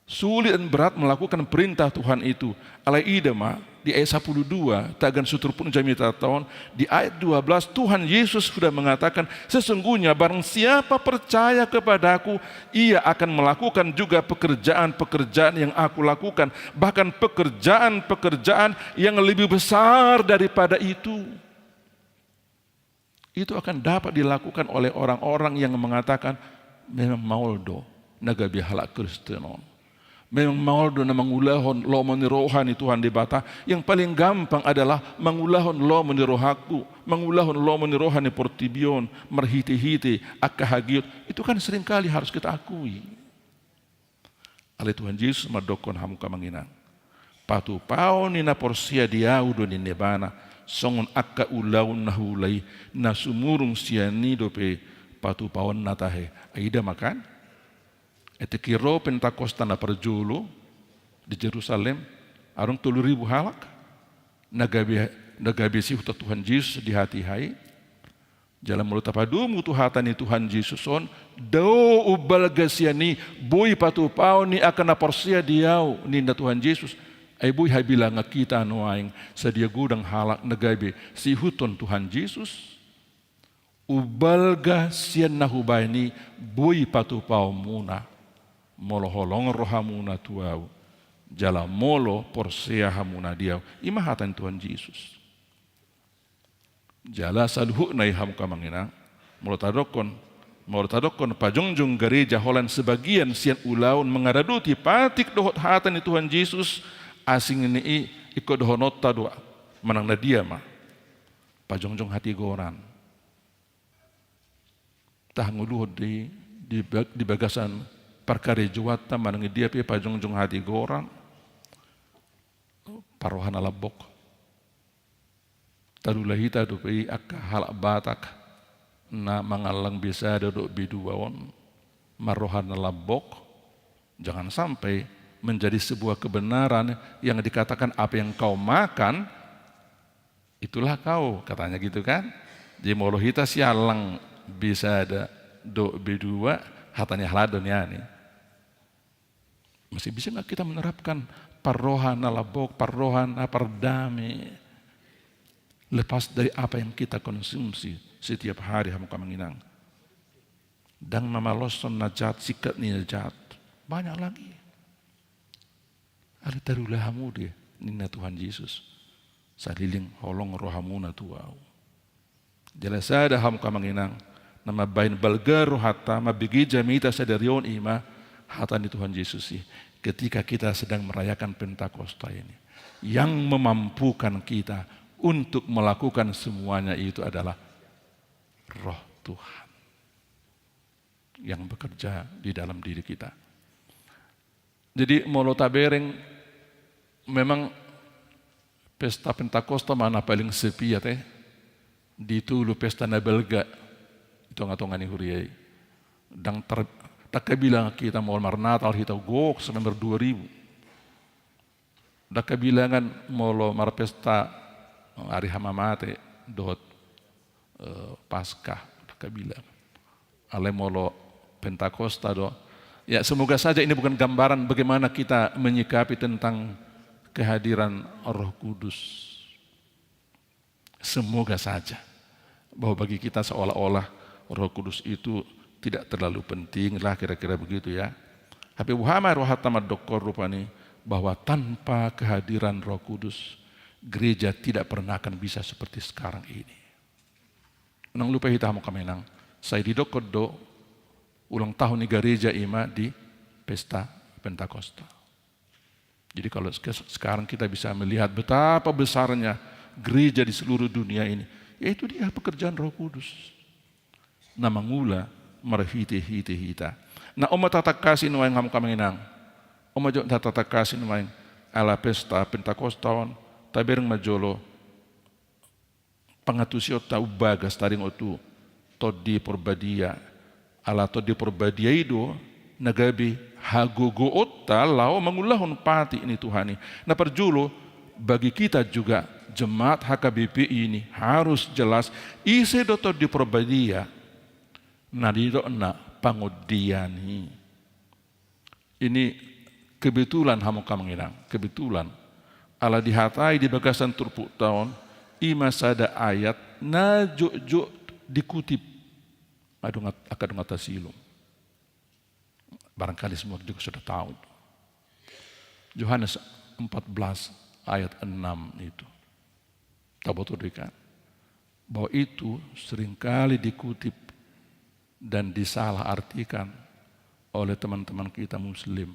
Sulit dan berat melakukan perintah Tuhan itu. Alai ida ma, di ayat sapuluh dua, tagan suturpuk jamita on, di ayat dua belas, Tuhan Yesus sudah mengatakan, "Sesungguhnya barang siapa percaya kepada-Ku, ia akan melakukan juga pekerjaan-pekerjaan yang Aku lakukan, bahkan pekerjaan-pekerjaan yang lebih besar daripada itu." Itu akan dapat dilakukan oleh orang-orang yang mengatakan, "Memang maol do na gabe halak Kristen on. Memang maol do na mangulahon lomo ni roha ni Tuhan Debata. Yang paling gampang adalah mangulahon lomo ni rohangku, mangulahon lomo ni roha ni portibi on, marhite-hite angka hagiot." Itu kan seringkali harus kita akui. Alai Tuhan Jesus mandokkon hamu angka Amang Inang, "Patupaon ni na porsea di Ahu do," ninna Ibana, "songon angka ulaon na huula i, na sumurung sian i dope patupaonna tahe." Ai ida ma kan? Etik i ro Pentakosta na parjolo di Jerusalem, adong tolu ribu halak na gabe, na gabe siihuthon Tuhan Jesus di hatiha i. Jala molo tapadomu tu hata ni Tuhan Jesus on, "Dao umbalga sian i, boi patupaon ni angka na porsea di Ahu," ninna Tuhan Jesus. Ai boi habilangan hita nuaeng, sadia godang halak na gabe siihuthon Tuhan Jesus. "Umbalga sian na hubaen i, boi patupaonmuna, molo holong rohamuna tu Ahu, jala molo porsea hamuna di Ahu." I ma hata ni Tuhan Jesus. Jala saluhutna i, hamu angka Amang Inang, molo tadokkon, molo tadokkon pajongjong gareja holan sebagian sian ulaon mangaradoti patik dohot hata ni Tuhan Jesus, asing ni i ingkon dohononta do manang na dia ma? Pajongjong hatigoran. Tangoluhon di, di ba-, di bagasan parkarejoanta manang dia pe pajongjong hatigoran, parroha na lambok. Tarula hita dope i angka halak Batak na mangallang B sada dohot B dua on, marroha na lambok, jangan sampai menjadi sebuah kebenaran yang dikatakan, "Apa yang kau makan, itulah kau," katanya gitu kan. Jadi molo hita siallang B sada dohot B dua, hata ni halak do nian i. Masih bisa nggak kita menerapkan parroha na lambok, parroha na pardame, lepas dari apa yang kita konsumsi setiap hari, hamu angka Amang Inang? Ndang mamaloshon na jat, singkat ni na jat. Banyak lagi. Alai tarula hamu do, ninna Tuhan Jesus, saleleng holong rohamuna tu Ahu. Jala sada, hamu angka Amang Inang, na mambahen balga rohanta, mambege jamita sadari on, i ma hata ni Tuhan Jesus i, ketika kita sedang merayakan Pentakosta ini, yang memampukan kita untuk melakukan semuanya itu adalah Roh Tuhan yang bekerja di dalam diri kita. Jadi molo tabereng, memang pesta Pentakosta ma na paling sepi ate di tolu pesta na balga di tonga-tonga ni huria i. Ndang tar-, ndang habilangan hita molo marnatal hita, gok sampe mardua ribu. Ndang habilangan molo marpesta ari hamamate dohot, eh, Paskah, ndang habilangan. Alai molo Pentakosta do. Ya, semoga saja ini bukan gambaran bagaimana kita menyikapi tentang kehadiran Roh Kudus. Semoga saja bahwa bagi kita seolah-olah Roh Kudus itu tidak terlalu penting lah, kira-kira begitu ya. Hape boha ma rohanta mandok rupani bahwa tanpa kehadiran Roh Kudus, gereja tidak pernah akan bisa seperti sekarang ini. Unang lupa hita hamu amang inang, sai didokkon do ulang tahun ni gareja i ma di pesta Pentakosta. Jadi kalau sek-, sekarang kita bisa melihat betapa besarnya gereja di seluruh dunia ini, yaitu dia pekerjaan Roh Kudus na mangula marhite-hite hita. Na on ma tatangkasi nuaeng hamu amang inang, on ma jo tatangkasi nuaeng ala pesta Pentakosta on, tabereng ma jolo pangantusionta umbagas taringot tu Tondi Porbadia. Ala Tondi Porbadia i do na gabe hagogoonta laho mangulahon patik ni Tuhan i. Na parjolo, bagi kita juga jemaat H K B P ini harus jelas ise do Tondi Porbadia na nidokna pangondian i. Ini kebetulan hamu amang inang, kebetulan. Ala dihatai di bagasan turpukta on, i ma sada ayat na jotjot dikutip angka dongan-, angka donganta Siloam. Barangkali semua juga sudah tahu. Yohanes empat belas ayat enam itu. Taboto do i kan? Bahwa itu seringkali dikutip dan disalahartikan oleh teman-teman kita Muslim.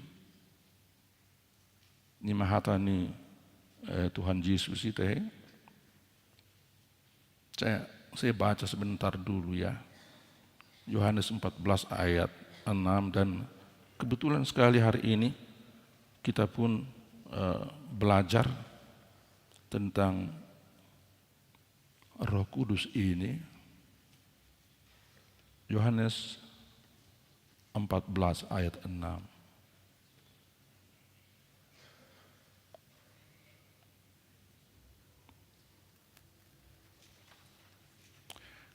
Ini ma hata ni, eh, Tuhan Yesus i tahe. Saya, saya baca sebentar dulu ya. Yohanes empat belas ayat enam, dan kebetulan sekali hari ini kita pun, eh, belajar tentang Roh Kudus ini. Yohanes empat belas ayat enam.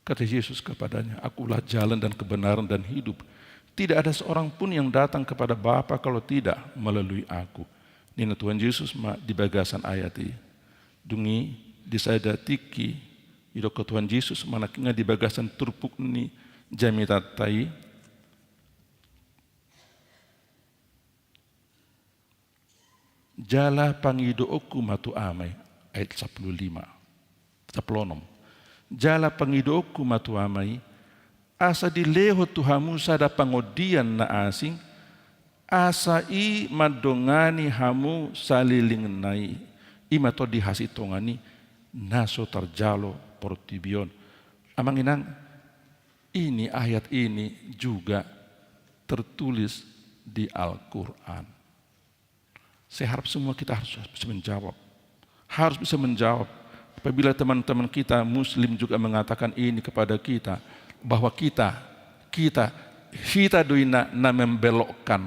Kata Yesus kepadanya, "Akulah jalan dan kebenaran dan hidup. Tidak ada seorang pun yang datang kepada Bapa kalau tidak melalui Aku." Ninna Tuhan Yesus ma di bagasan ayat i. Dung i di sada tingki, didok Tuhan Yesus ma nangkiningan di bagasan turpuk ni jamitanta i, "Jala pangidoonku ma tu Ama i," ayat sampulu lima, sampulu onom. "Jala pangidoonku ma tu Ama i, asa dilehon tu hamu sada pangondian na asing, asa i mandongani hamu saleleng ni i, i ma Tondi hasintongan i na so tarjalo portibi on." Amang inang, ini ayat ini juga tertulis di Al-Quran. Saya harap semua kita harus bisa menjawab. Harus bisa menjawab. Apabila teman-teman kita Muslim juga mengatakan ini kepada kita, bahwa kita, kita, hita do inna na membelokkan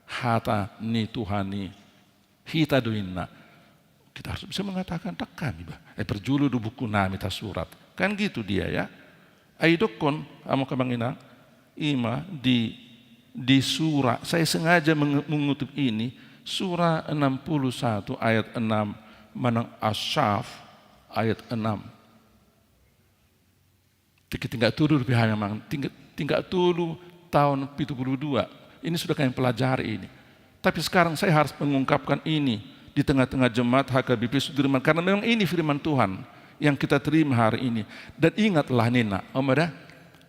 hata ni Tuhan i. Hita do inna. Kita harus bisa mengatakan, "Ndang hami bah. Eh, parjolo do buku nami tasurat." Kan gitu dia ya. Ai didokkon, amang inang, i ma di, di sura, saya sengaja meng-, mengutip ini, sura enam puluh satu ayat enam, manang Asyaf ayat enam. Tingki tinggal tolu dope hami amang, tinggal, tinggal tolu tahun pitu puluh dua. Ini sudah kami pelajari ini. Tapi sekarang saya harus mengungkapkan ini di tengah-tengah jemaat H K B P Sudirman, karena memang ini firman Tuhan yang kita terima hari ini. Dan ingatlah ninna, on ma da,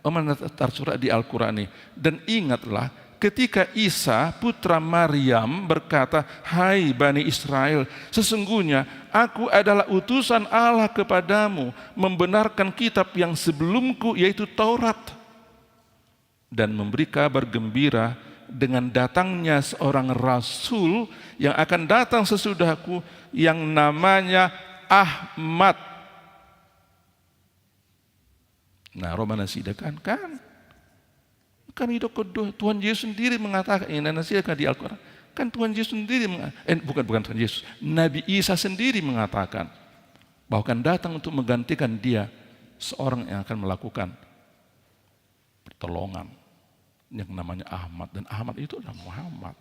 on ma na tarsurat di Al-Quran ini. Dan ingatlah ketika Isa, putra Maryam, berkata, "Hai Bani Israel, sesungguhnya Aku adalah utusan Allah kepadamu, membenarkan kitab yang sebelumku, yaitu Taurat." Dan memberi kabar gembira dengan datangnya seorang rasul yang akan datang sesudahku, yang namanya Ahmad. Nah, ro ma nasida kan, kan. Kan didokkon do, Tuhan Yesus sendiri mengatakan, ini nasida kan di Al-Quran. Kan Tuhan Yesus sendiri menga-, eh, bukan, bukan Tuhan Yesus, Nabi Isa sendiri mengatakan bahwa akan datang untuk menggantikan dia seorang yang akan melakukan pertolongan yang namanya Ahmad. Dan Ahmad itu adalah Muhammad.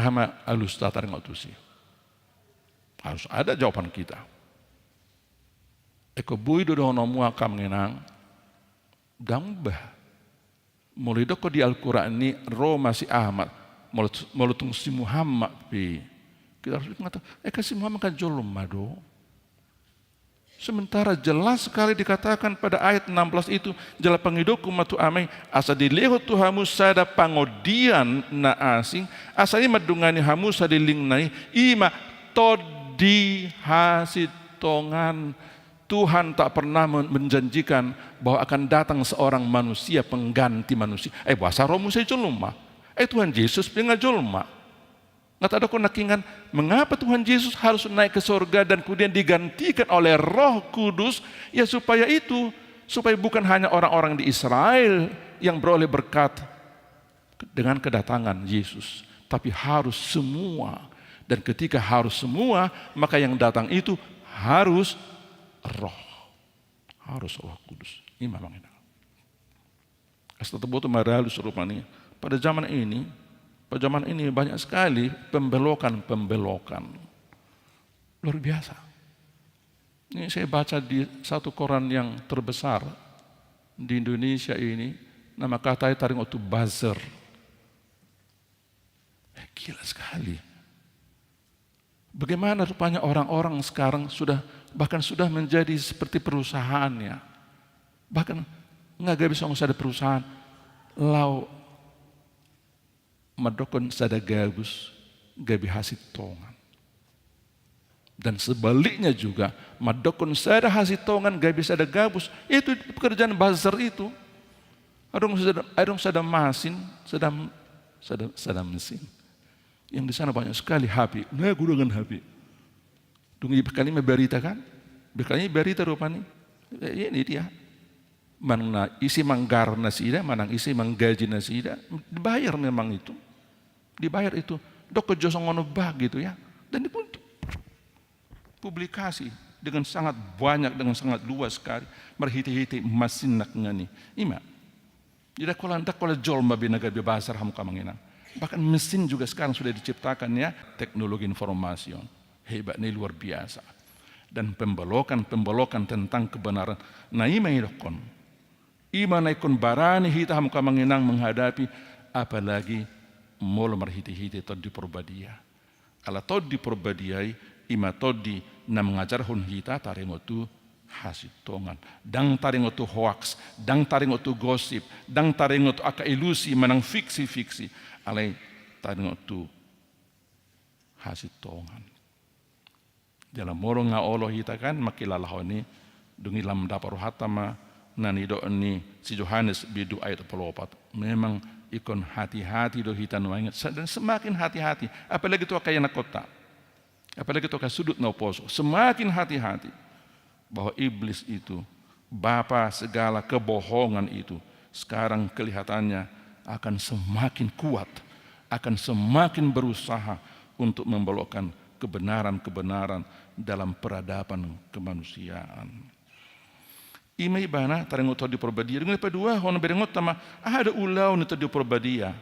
Aha ma alusta taringot tusi? Harus ada jawaban kita. Ingkon boi do dohononmu angka amang inang, ndang bah. Molo didok di Al-Quran i ro ma si Ahmad, molo, molo tung si Muhammad pe. Kita harus mengatakan, eh, kan si Muhammad kan jolma do. Sementara jelas sekali dikatakan pada ayat enam belas itu, jala pangidokku ma tu amai, asa dilehon tu hamu sada pangondian na asing, asa i mandongani hamu saleleng na i, i ma tondi hasintongan. Tuhan tak pernah men-, menjanjikan bahwa akan datang seorang manusia pengganti manusia. Eh, boasa ro muse jolma? Eh, Tuhan Yesus pe nga jolma. Nga tadokkon nangkiningan, mengapa Tuhan Yesus harus naik ke sorga dan kemudian digantikan oleh Roh Kudus? Ya, supaya itu, supaya bukan hanya orang-orang di Israel yang beroleh berkat dengan kedatangan Yesus, tapi harus semua. Dan ketika harus semua, maka yang datang itu harus Roh. Harus Roh Kudus. Ini memang enak. Asa taboto ma ralu serupa ni. Pada zaman ini, pada zaman ini banyak sekali pembelokan-pembelokan. Luar biasa. Ini saya baca di satu koran yang terbesar di Indonesia ini, nama katanya taringot tu buzzer. Eh, gila sekali. Bagaimana rupanya orang-orang sekarang sudah, bahkan sudah menjadi seperti perusahaannya. Bahkan nga gabe songon sada perusahaan, laho mandokkon sada gabus gabe hasintongan. Dan sebaliknya juga, mandokkon sada hasintongan gabe sada gabus, itu pekerjaan buzzer itu. Adong sada, adong sada masin, sada, sada, sada mesin yang di sana banyak sekali H P. Nah, gudang H P. Dung i berkali ma berita kan? Berkali ma berita rupani. Eh, ini dia. Manang na ise ma nggarar nasida, manang ise ma nggaji nasida, dibayar memang itu. Dibayar itu. Dok jo songon bah gitu ya. Dan dipuntu. Publikasi dengan sangat banyak, dengan sangat luas sekali. Marhite-hite masin nangkiningan i. Ima. Jadi, ndang holan, ndang holan jolma be na gabe buzzer, hamu angka amang inang. Bahkan mesin juga sekarang sudah diciptakan, ya, teknologi informasi on. Hebatnya luar biasa. Dan pembelokan-pembelokan tentang kebenaran. Nah, ima i dokkon. Ima na ingkon barani hita, hamu angka amang inang, menghadapi, apalagi molo marhite-hite Tondi Porbadia. Ala Tondi Porbadia i, ima tondi na mangajarhon hita taringot tu hasintongan. Ndang taringot tu hoaks, ndang taringot tu gosip, ndang taringot tu angka ilusi manang fiksi-fiksi. Alai taringot tu hasintongan. Jala molo nga olo hita kan mangkilalahon i, dung i lam dapot rohanta ma na nidok ni si Johannes bindu ayat opat pulu opat. Memang ingkon hati-hati do hita nuaeng, sa-, dan semakin hati-hati, apalagi tu angka ianakhonta, apalagi tu angka sudut na umposo, semakin hati-hati bahwa iblis itu, bapa segala kebohongan itu, sekarang kelihatannya akan semakin kuat, akan semakin berusaha untuk membelokkan kebenaran-kebenaran dalam peradaban kemanusiaan. Ima ibana taringot Tondi Porbadia. Dung i paduahon berengonta ma, aha do ulaon ni Tondi Porbadia?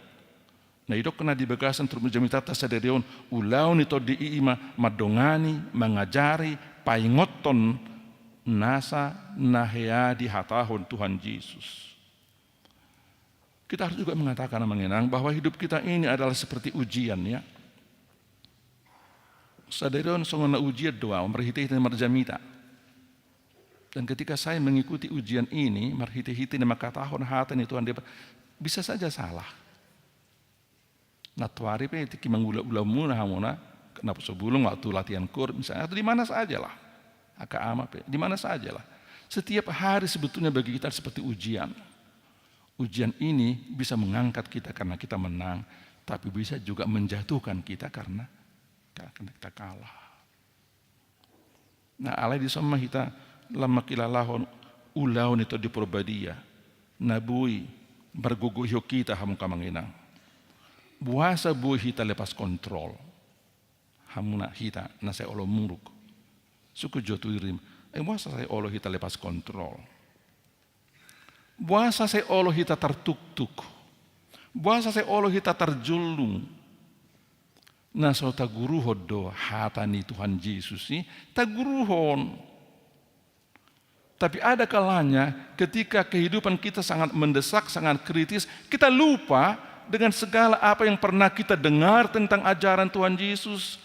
Na idokkon na di bagasan turpuk ni jamitanta sadari on, ulaon ni tondi i ima mandongani, mangajari, paingothon nasa na hea dihatahon Tuhan Jesus. Kita harus juga mengatakan, amang inang, bahwa hidup kita ini adalah seperti ujian, ya. Sadari on songon na ujian do ahu, marhite-hite na marjamita. Dan ketika saya mengikuti ujian ini, marhite-hite na mangkatahon hata ni Tuhan Debata, bisa saja salah. Nantoari pe tingki mangula-ula muna hamuna, naposobulung waktu latihan koor, misalnya, atau di mana sajalah. Angka ama pe, di mana sajalah. Setiap hari sebetulnya bagi kita seperti ujian. Ujian ini bisa mengangkat kita karena kita menang, tapi bisa juga menjatuhkan kita karena, karena kita kalah. Nah, alai dison ma hita lam mangkilalahon ulaon ni Tondi Porbadia na boi margogoihon hita, hamu angka amang inang. Boasa boi hita lepas kontrol? Hamuna hita na sai olo muruk. Sungkun jo tu dirim, ai boasa sai olo hita lepas kontrol? Boasa sai olo hita tartuktuk? Boasa sai olo hita tarjullung? Na so taguruhon do hata ni Tuhan Jesus i, taguruhon. Tapi ada kalanya ketika kehidupan kita sangat mendesak, sangat kritis, kita lupa dengan segala apa yang pernah kita dengar tentang ajaran Tuhan Yesus.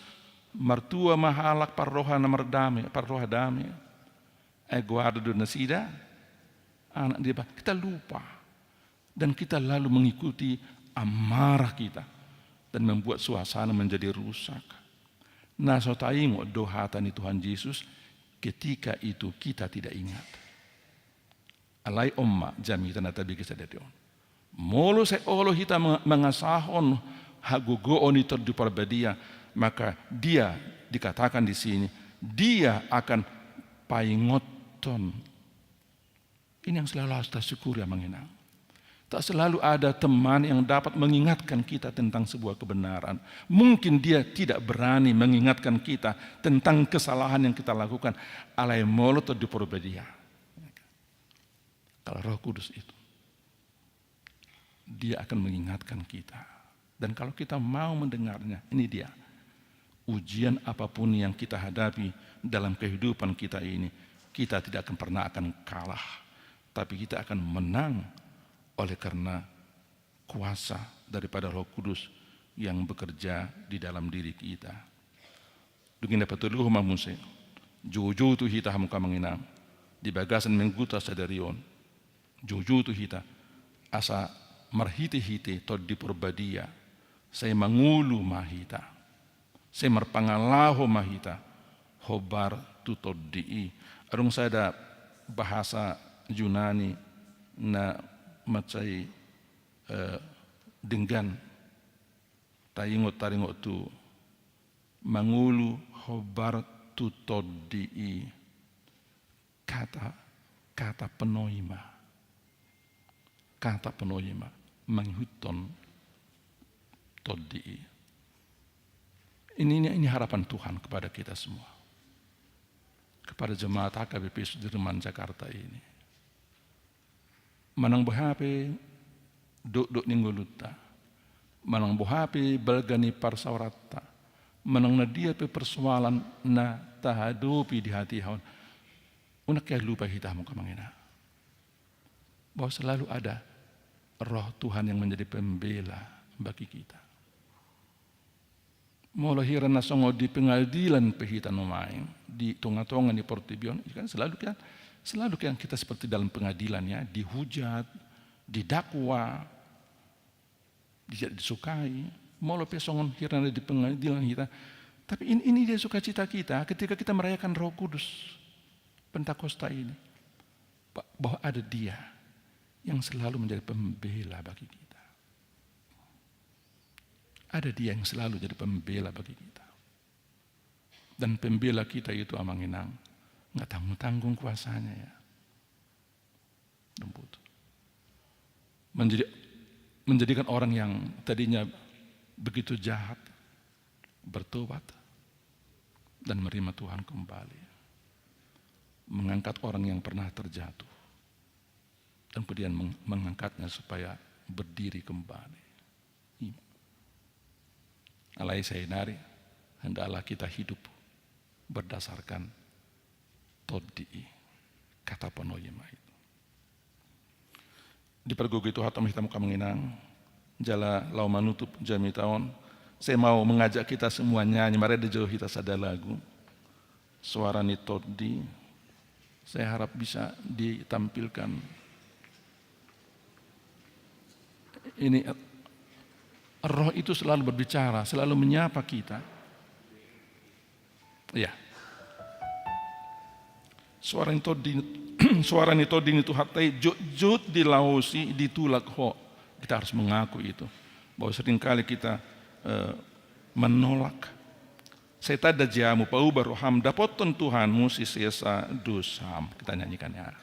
Martua ma halak parroha na mardame, parroha dame. Ai goar do nasida anak ni Debata, kita lupa. Dan kita lalu mengikuti amarah kita dan membuat suasana menjadi rusak. Na so taingot do hata ni Tuhan Jesus, ketika itu kita tidak ingat. Alai on ma jamita na tabege sadari on. Molo sai olo hita meng-, mangasahon hagogoon ni Tondi Parbadia, maka Dia, dikatakan di sini, Dia akan paingothon. Ini yang selalu harus kita syukuri, Amang Inang. Tak selalu ada teman yang dapat mengingatkan kita tentang sebuah kebenaran. Mungkin dia tidak berani mengingatkan kita tentang kesalahan yang kita lakukan. Alai molo Tondi Parbadia, kalau Roh Kudus itu, Dia akan mengingatkan kita. Dan kalau kita mau mendengarnya, ini dia. Ujian apapun yang kita hadapi dalam kehidupan kita ini, kita tidak akan pernah akan kalah. Tapi kita akan menang oleh karena kuasa daripada Roh Kudus yang bekerja di dalam diri kita. Dung i na patoluhon ma muse. Joujou tu hita hamu angka amang inang. Di bagasan mingguta sadari on. Joujou tu hita. Asa marhitehite Tondi Parbadia. Sai mangolu ma hita. Sai marpangalaho ma hita. Hombar tu tondi i. Adong sada bahasa Junani na mansai, eh, denggan. Taingot, taringot tu mangolu hombar tu tondi i. Kata, kata penoima. Kata penoima. Mangihuthon tondi i. Ini, ini, ini harapan Tuhan kepada kita semua. Kepada jemaat H K B P Sudirman Jakarta ini. Manang boha pe dokdok ni ngolunta, manang boha pe balga ni parsaoranta, manang na dia pe persoalan na tahadopi di hatiha on, unang hea lupa hita hamu angka amang inang, bahwa selalu ada Roh Tuhan yang menjadi pembela bagi kita. Molo hira na songon di pengadilan pe hita nuaeng, di tongatonga ni portibi on, kan selalu kan, selalu kan kita seperti dalam pengadilan ya, dihujat, didakwa, tidak disukai. Molo pe songon hira na di pengadilan hita. Tapi ini, ini dia sukacita kita ketika kita merayakan Roh Kudus Pentakosta ini. Ba-, bahwa ada Dia yang selalu menjadi pembela bagi kita. Ada Dia yang selalu jadi pembela bagi kita. Dan pembela kita itu, amang inang, nggak tanggung-tanggung kuasanya ya. Lembut. Menjadi, menjadikan orang yang tadinya begitu jahat, bertobat, dan menerima Tuhan kembali. Mengangkat orang yang pernah terjatuh. Dan kemudian meng-, mengangkatnya supaya berdiri kembali. Ima. Alai sainari, hendaklah kita hidup berdasarkan tondi i, kata panoima itu. Dipargogoi Tuhanta ma hita angka amang inang, jala laho manutup jamita on, saya mau mengajak kita semua nyanyi, mari dijou hita sada lagu. Suara ni tondi, saya harap bisa ditampilkan. Ini, eh, Roh itu selalu berbicara, selalu menyapa kita. Iya. Suara ni tondi, suara ni tondi ni Tuhanta i jotjot dilaosi, ditulak ho. Kita harus mengaku itu. Bahwa seringkali kita, eh, menolak. Sai tanda jamu, pauba roham, dapothon Tuhanmu sisesa dosam. Kita nyanyikan ya.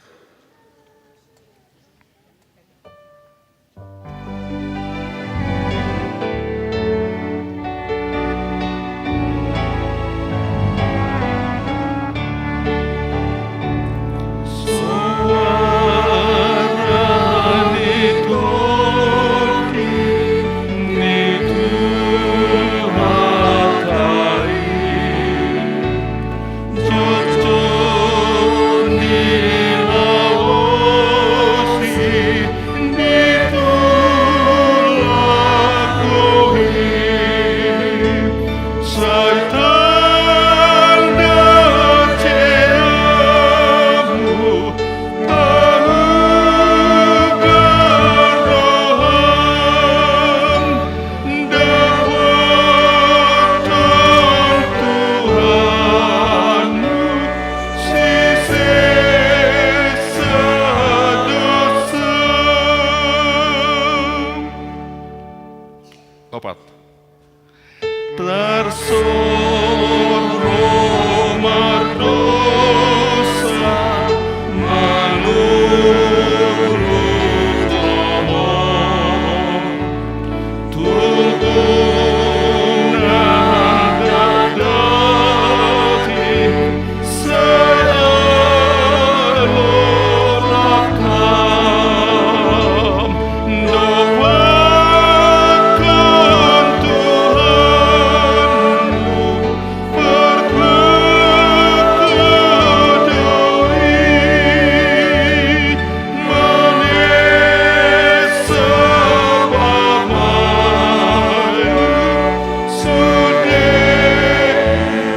Opat. Tarsongon ho mardosa manurut lomo, tubuhna daging sai olo rakam, dompakkon Tuhanmu, pargogoi manesa bamai sude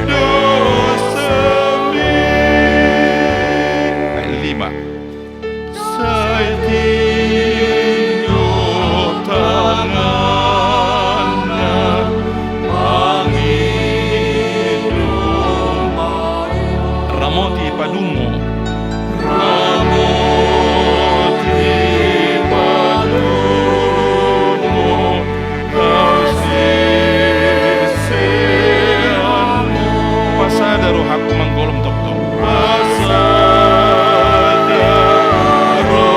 dosami. Ayat lima. Sai tio tanganna mangido ma. Ramoti padungo. Ramoti padungo. Pasada rohangku manggolom tongtong. Pasada rohangku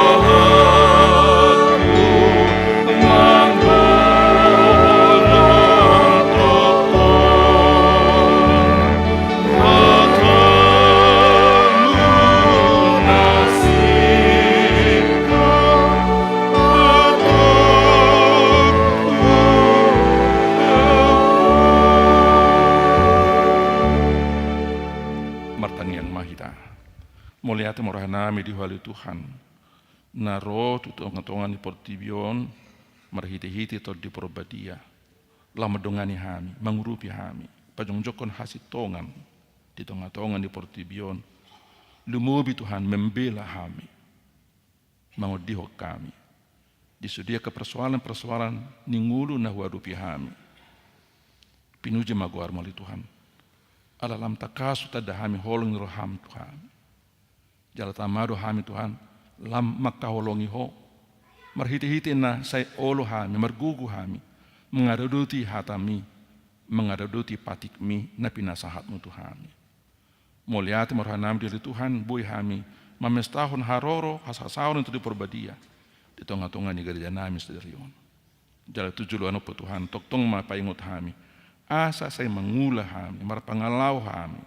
manggolom tongtong. Martangiang ma hita. Mauliate ma rohanami di Ho ale Tuhan, na ro tu tongatonga ni portibi on marhitehite Tondi Porbadia, laho mandongani hami, mangurupi hami, pajongjongkon hasintongan di tongatonga ni portibi on. Lumobi Tuhan, membela hami, mangondihon hami di sude angka persoalan-persoalan ni ngolu na huadopi hami. Pinuji ma goarmu ale Tuhan, ala lam tangkas hutanda hami holong ni roham tu hami. Jala tama do hami Tuhan lam mangkaholongi Ho, marhitehite na sai olo hami, margogo hami mangaradoti hatami, mangaradoti patikmi na pinasahatmu tu hami. Mauliate ma rohanami di ale Tuhan, boi hami mamestahon haroro hasahasahon ni Tondi Porbadia di tongatonga ni garejanami sadari on. Jala tu joloan on pe Tuhan, tongtong ma paingot hami, asa sai mangula hami, marpangalaho hami,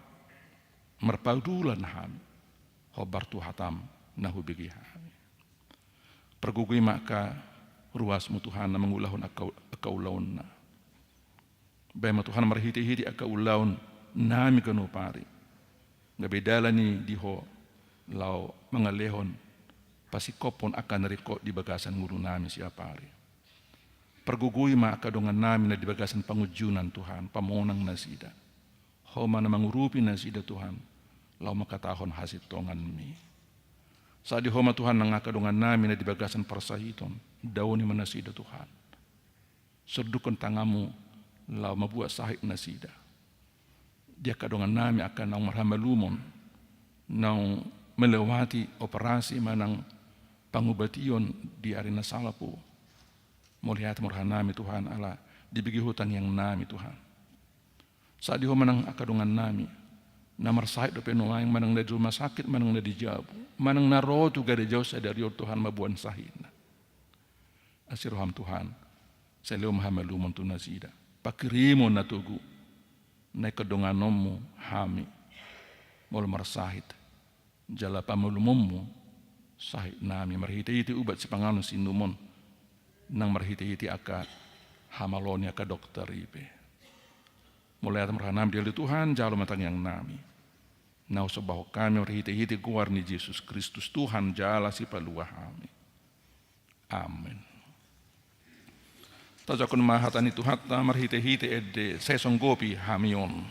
marpadulan hami hombar tu hatam na hubege hami. Pargogoi ma angka ruasmu Tuhan na mangulahon angka, angka ulaonna. Bahen ma Tuhan marhitehite angka ulaonnami ganup ari gabe dalan i di Ho laho mangalehon pasingkophon angka na ringkot di bagasan ngolunami siapari. Pargogoi ma angka dongannami na di bagasan pangunjunan Tuhan, pamonang nasida. Ho ma na mangurupi nasida Tuhan laho mangkatahon hasintonganmi. Sahat di Ho ma Tuhan nang angka dongannami na di bagasan parsahiton, daoni ma nasida Tuhan. Sondukhon tanganmu laho mambuat sahit nasida. Di angka dongannami angka naung marhamalumon, naung melewati operasi manang pangubation di ari na salpu, mauliate ma rohanami Tuhan ala dibege Ho tangiangnami Tuhan. Sahat di Ho ma nang angka dongannami na marsahit dope nuaeng, manang na di rumah sakit, manang na di jabu, manang na ro tu gareja on sadari on Tuhan mamboan sahitna. Asi roham Tuhan, sai lehon ma hamalumon tu nasida, pangkirimon na togu, na ingkon donganonmu hami molo marsahit, jala pamalumonmu sahitnami marhitehite ubat sipanganon siinumon, nang marhitehite angka hamalo ni angka dokter i pe. Mauliate ma rohanami di ale Tuhan, jalo ma tangiangnami na husombahon hami marhitehite goar ni Jesus Kristus Tuhan jala Sipalua hami. Amen. Tajakkon ma hata ni Tuhanta marhitehite ende sai songgopi hami on.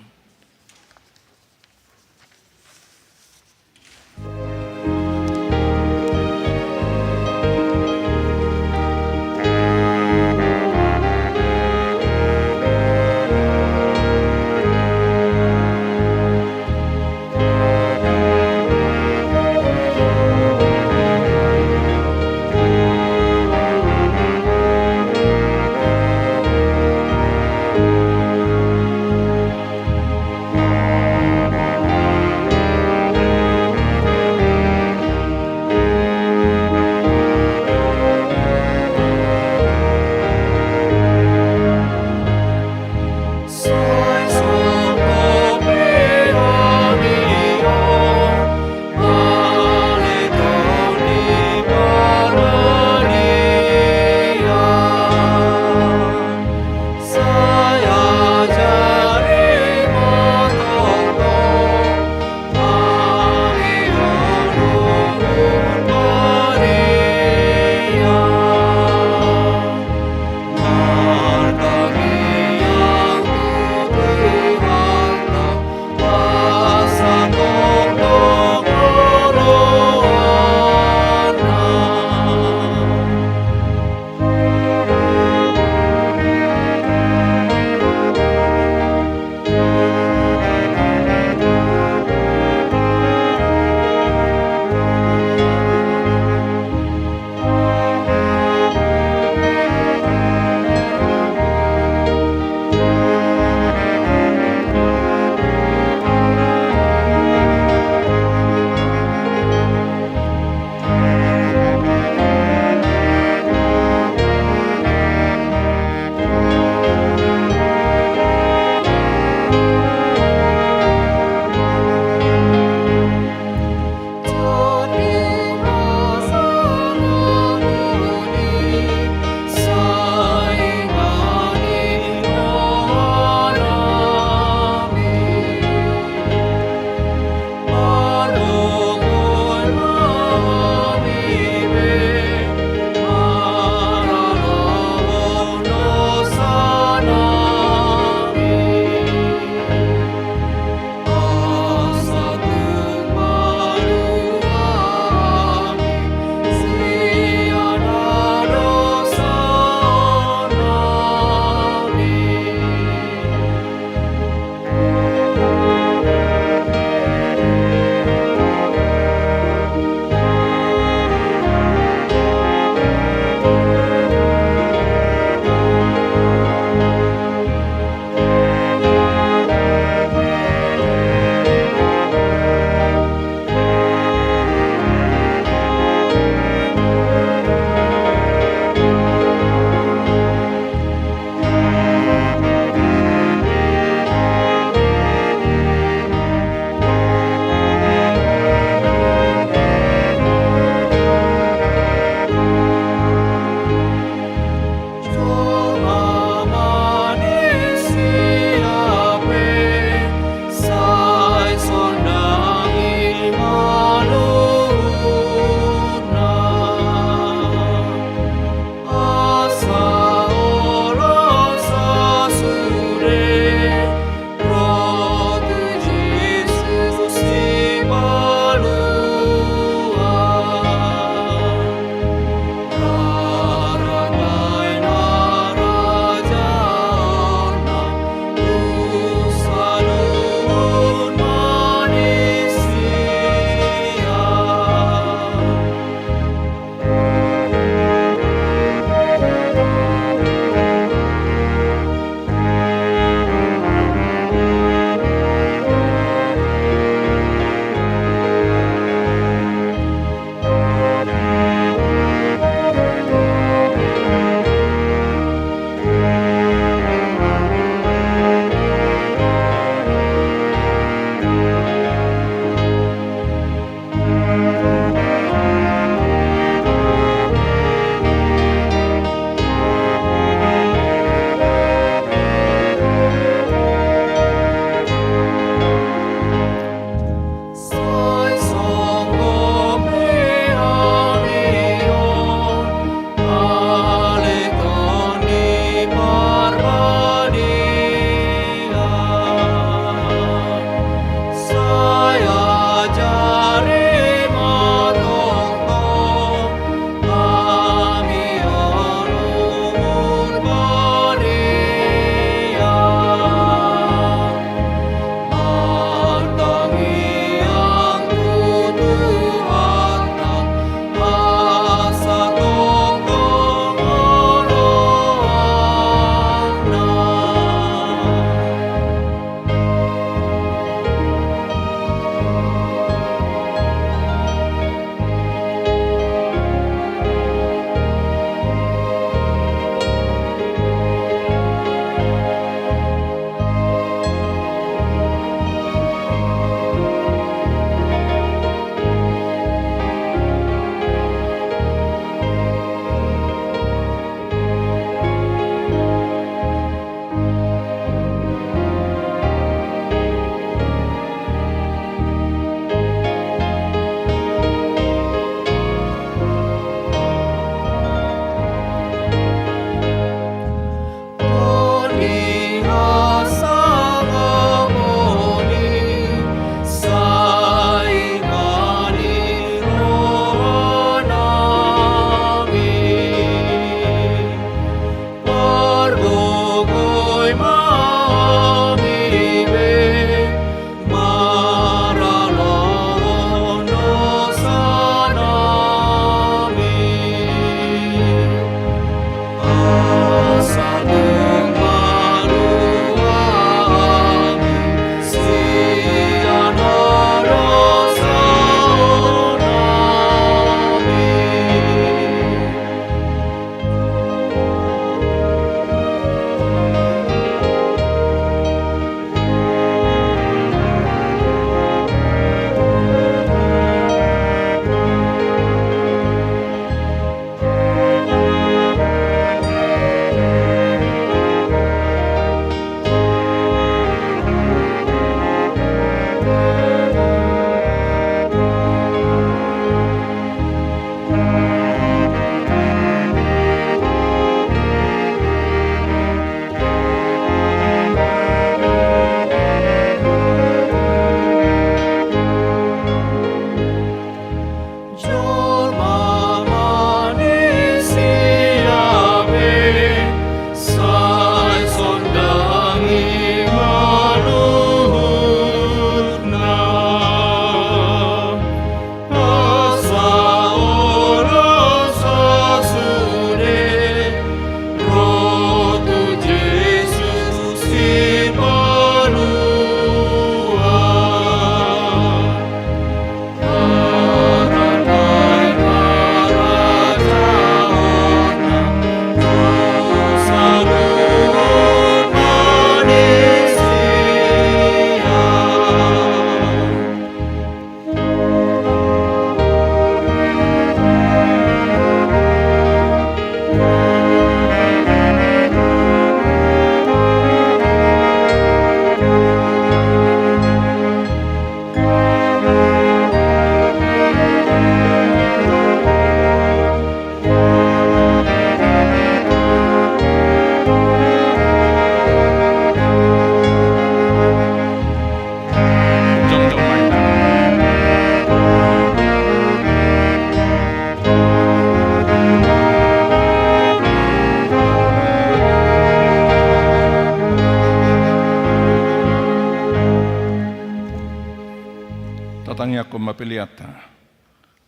Mangihuthon ma peleanta.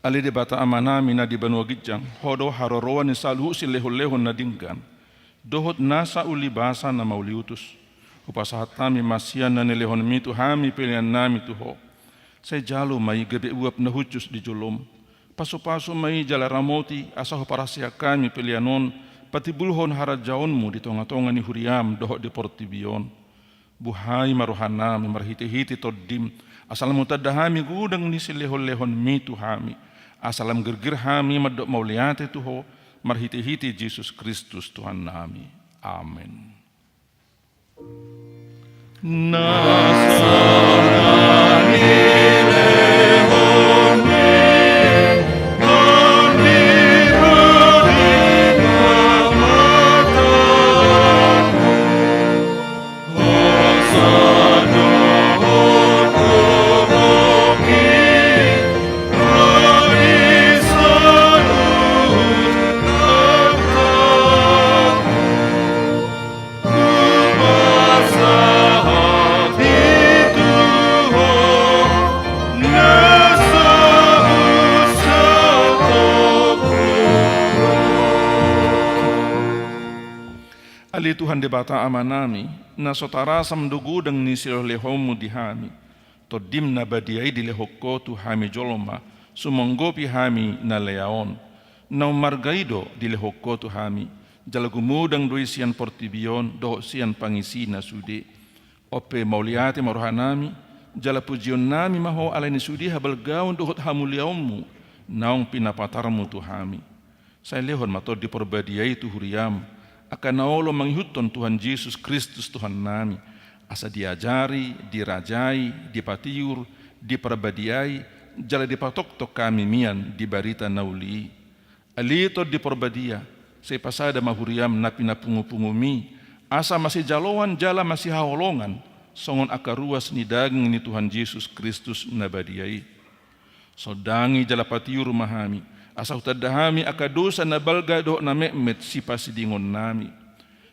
Ale Debata Amanami na di banua ginjang, Ho do haroroan ni saluhut silehonlehon na denggan, dohot nasa uli basa na mauliutus. Hupasahat hami ma sian na nilehonmi tu hami peleannami tu Ho. Sai jalo ma i gabe uap na hushus di jolom. Pasupasu ma i jala ramoti, asa huparhaseang hami pelean on patimbulhon harajaonmu di tongatonga ni huriam dohot di portibi on. Buhai ma rohanami marhitehite Tondim, asa lam hutanda hami godang ni silehonlehonmi tu hami, asa lam girgir hami mandok mauliate tu Ho, marhitehite Jesus Kristus Tuhannami. Amen. Ale Tuhan Debata Amanami, na so tarasam do godang ni silehonlehonmu di hami, Tondim na badia i dilehon Ho tu hami jolma, sumonggopi hami na lea on. Naung marga i do dilehon Ho tu hami, jala gumodang do i sian portibi on dohot sian pangisina sude. On pe mauliate ma rohanami, jala pujionnami ma Ho ala ni sude habalgaon dohot hamuliaonmu naung pinapatarmu tu hami. Sai lehon ma Tondi Porbadia i tu huriam, angka na olo mangihuthon Tuhan Jesus Kristus Tuhannami, asa diajari, dirajai, dipatiur, diparbadiai, jala dipatoktok hami mian di barita na uli i. Ale Tondi Porbadia, sai pasada ma huriam na pinapungupungumi, asa masijaloan jala masihaholongan, songon angka ruas ni daging ni Tuhan Jesus Kristus na badia i. Sondangi jala patiur ma hami, asa hutanda hami angka dosa na balga dohot na metmet sipasidingonnami.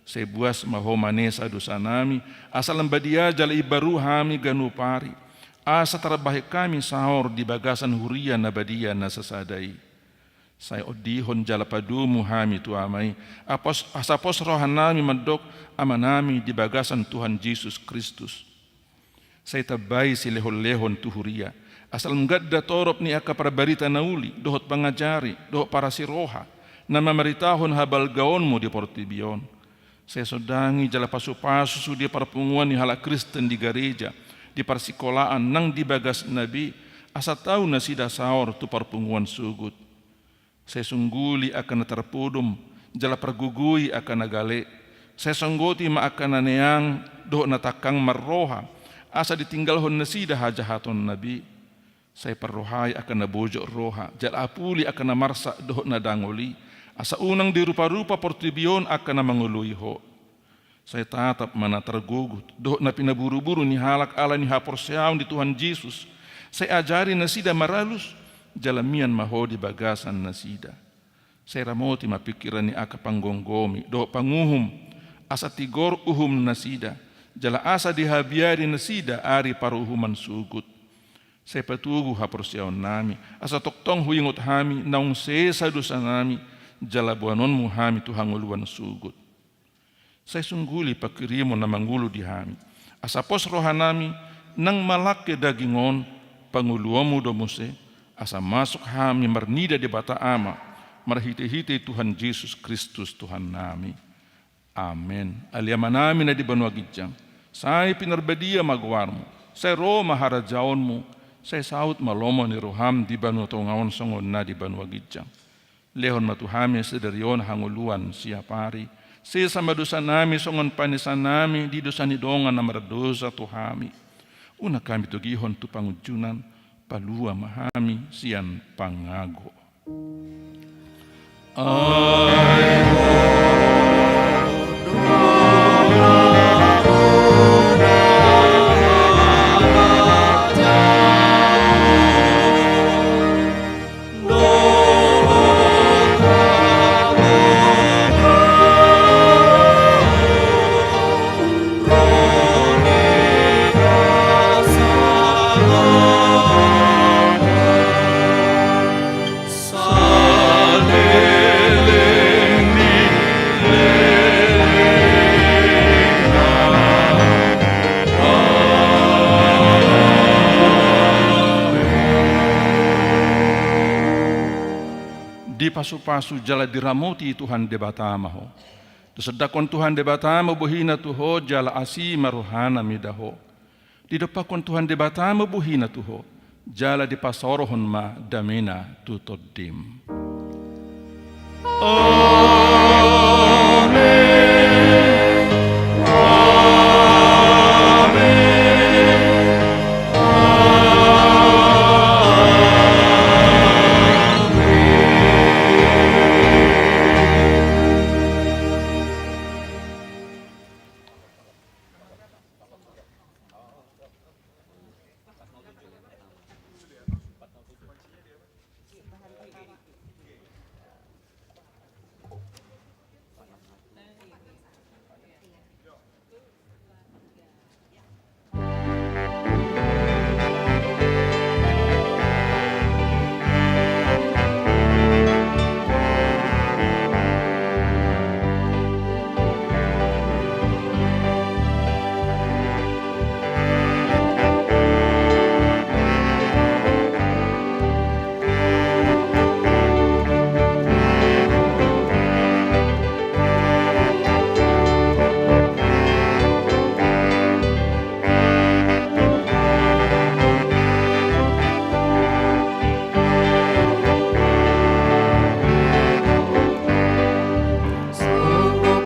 Sai buas ma Ho manesa dosanami, asa lam badia jala imbaru hami ganup ari, asa tarbahen hami saor di bagasan huria na badia na sasada i. Sai ondihon jala padomu hami tu Ama i, apos, asa pos rohanami mandok Amanami di bagasan Tuhan Jesus Kristus. Sai tambai silehonlehon tu huria, asa lam ganda torop ni angka parbarita na uli, dohot pangajari, dohot parasiroha, na mamaritahon habalgaonmu di portibi on. Sai sondangi jala pasupasu sude parpunguan ni halak Kristen di gareja, di parsikolaan nang di bagasna be, asa tau nasida saor tu parpunguan sogot. Sai sungguli angka na tarpodom, jala pargogoi angka na gale. Sai songgoti ma angka na neang dohot na tangkang marroha, asa ditinggalhon nasida hajahatonna be. Sai parrohai angka na bojok roha, jala apuli angka na marsak dohot na dangol i, asa unang diruparupa portibi on angka na mangoloi Ho. Sai tatap ma na targogot dohot na pinaburuburu ni halak ala ni haporseaon di Tuhan Jesus. Sai ajari nasida maralus, jala mian ma Ho di bagasan nasida. Sai ramoti ma pingkiran ni angka panggomgomi dohot panguhum, asa tigor uhumnasida, jala asa dihabiari nasida ari paruhuman sogot. Sai patogu haporseaonnami, asa tongtong huingot hami naung sesa dosanami, jala boanonmu hami tu hangoluan sogot. Sai sungguli pangkirimon na mangolu di hami, asa pos rohanami nang malangke daging on, pangoluonmu do muse, asa masuk hami marnida Debata Ama, marhitehite Tuhan Jesus Kristus Tuhannami. Amen. Ale Amanami na di banua ginjang, sai pinarbadia ma goarmu, sai ro ma harajaonmu, sai saut ma lomo ni roham di banua tonga on songon na di banua ginjang. Lehon ma tu hami sadari on hangoluan siapari. Sesa ma dosanami songon panesanami di dosa ni dongan na mardosa tu hami. Unang hami togihon tu pangunjunan, palua ma hami sian pangago. Ai pasu-pasu jala diramoti Tuhan Debata ma ho. Disondangkon Tuhan Debata ma bohina tu ho jala asi ma rohana mida ho. Didompakkon Tuhan Debata ma bohina tu ho jala dipasaorhon ma damena tu tondim.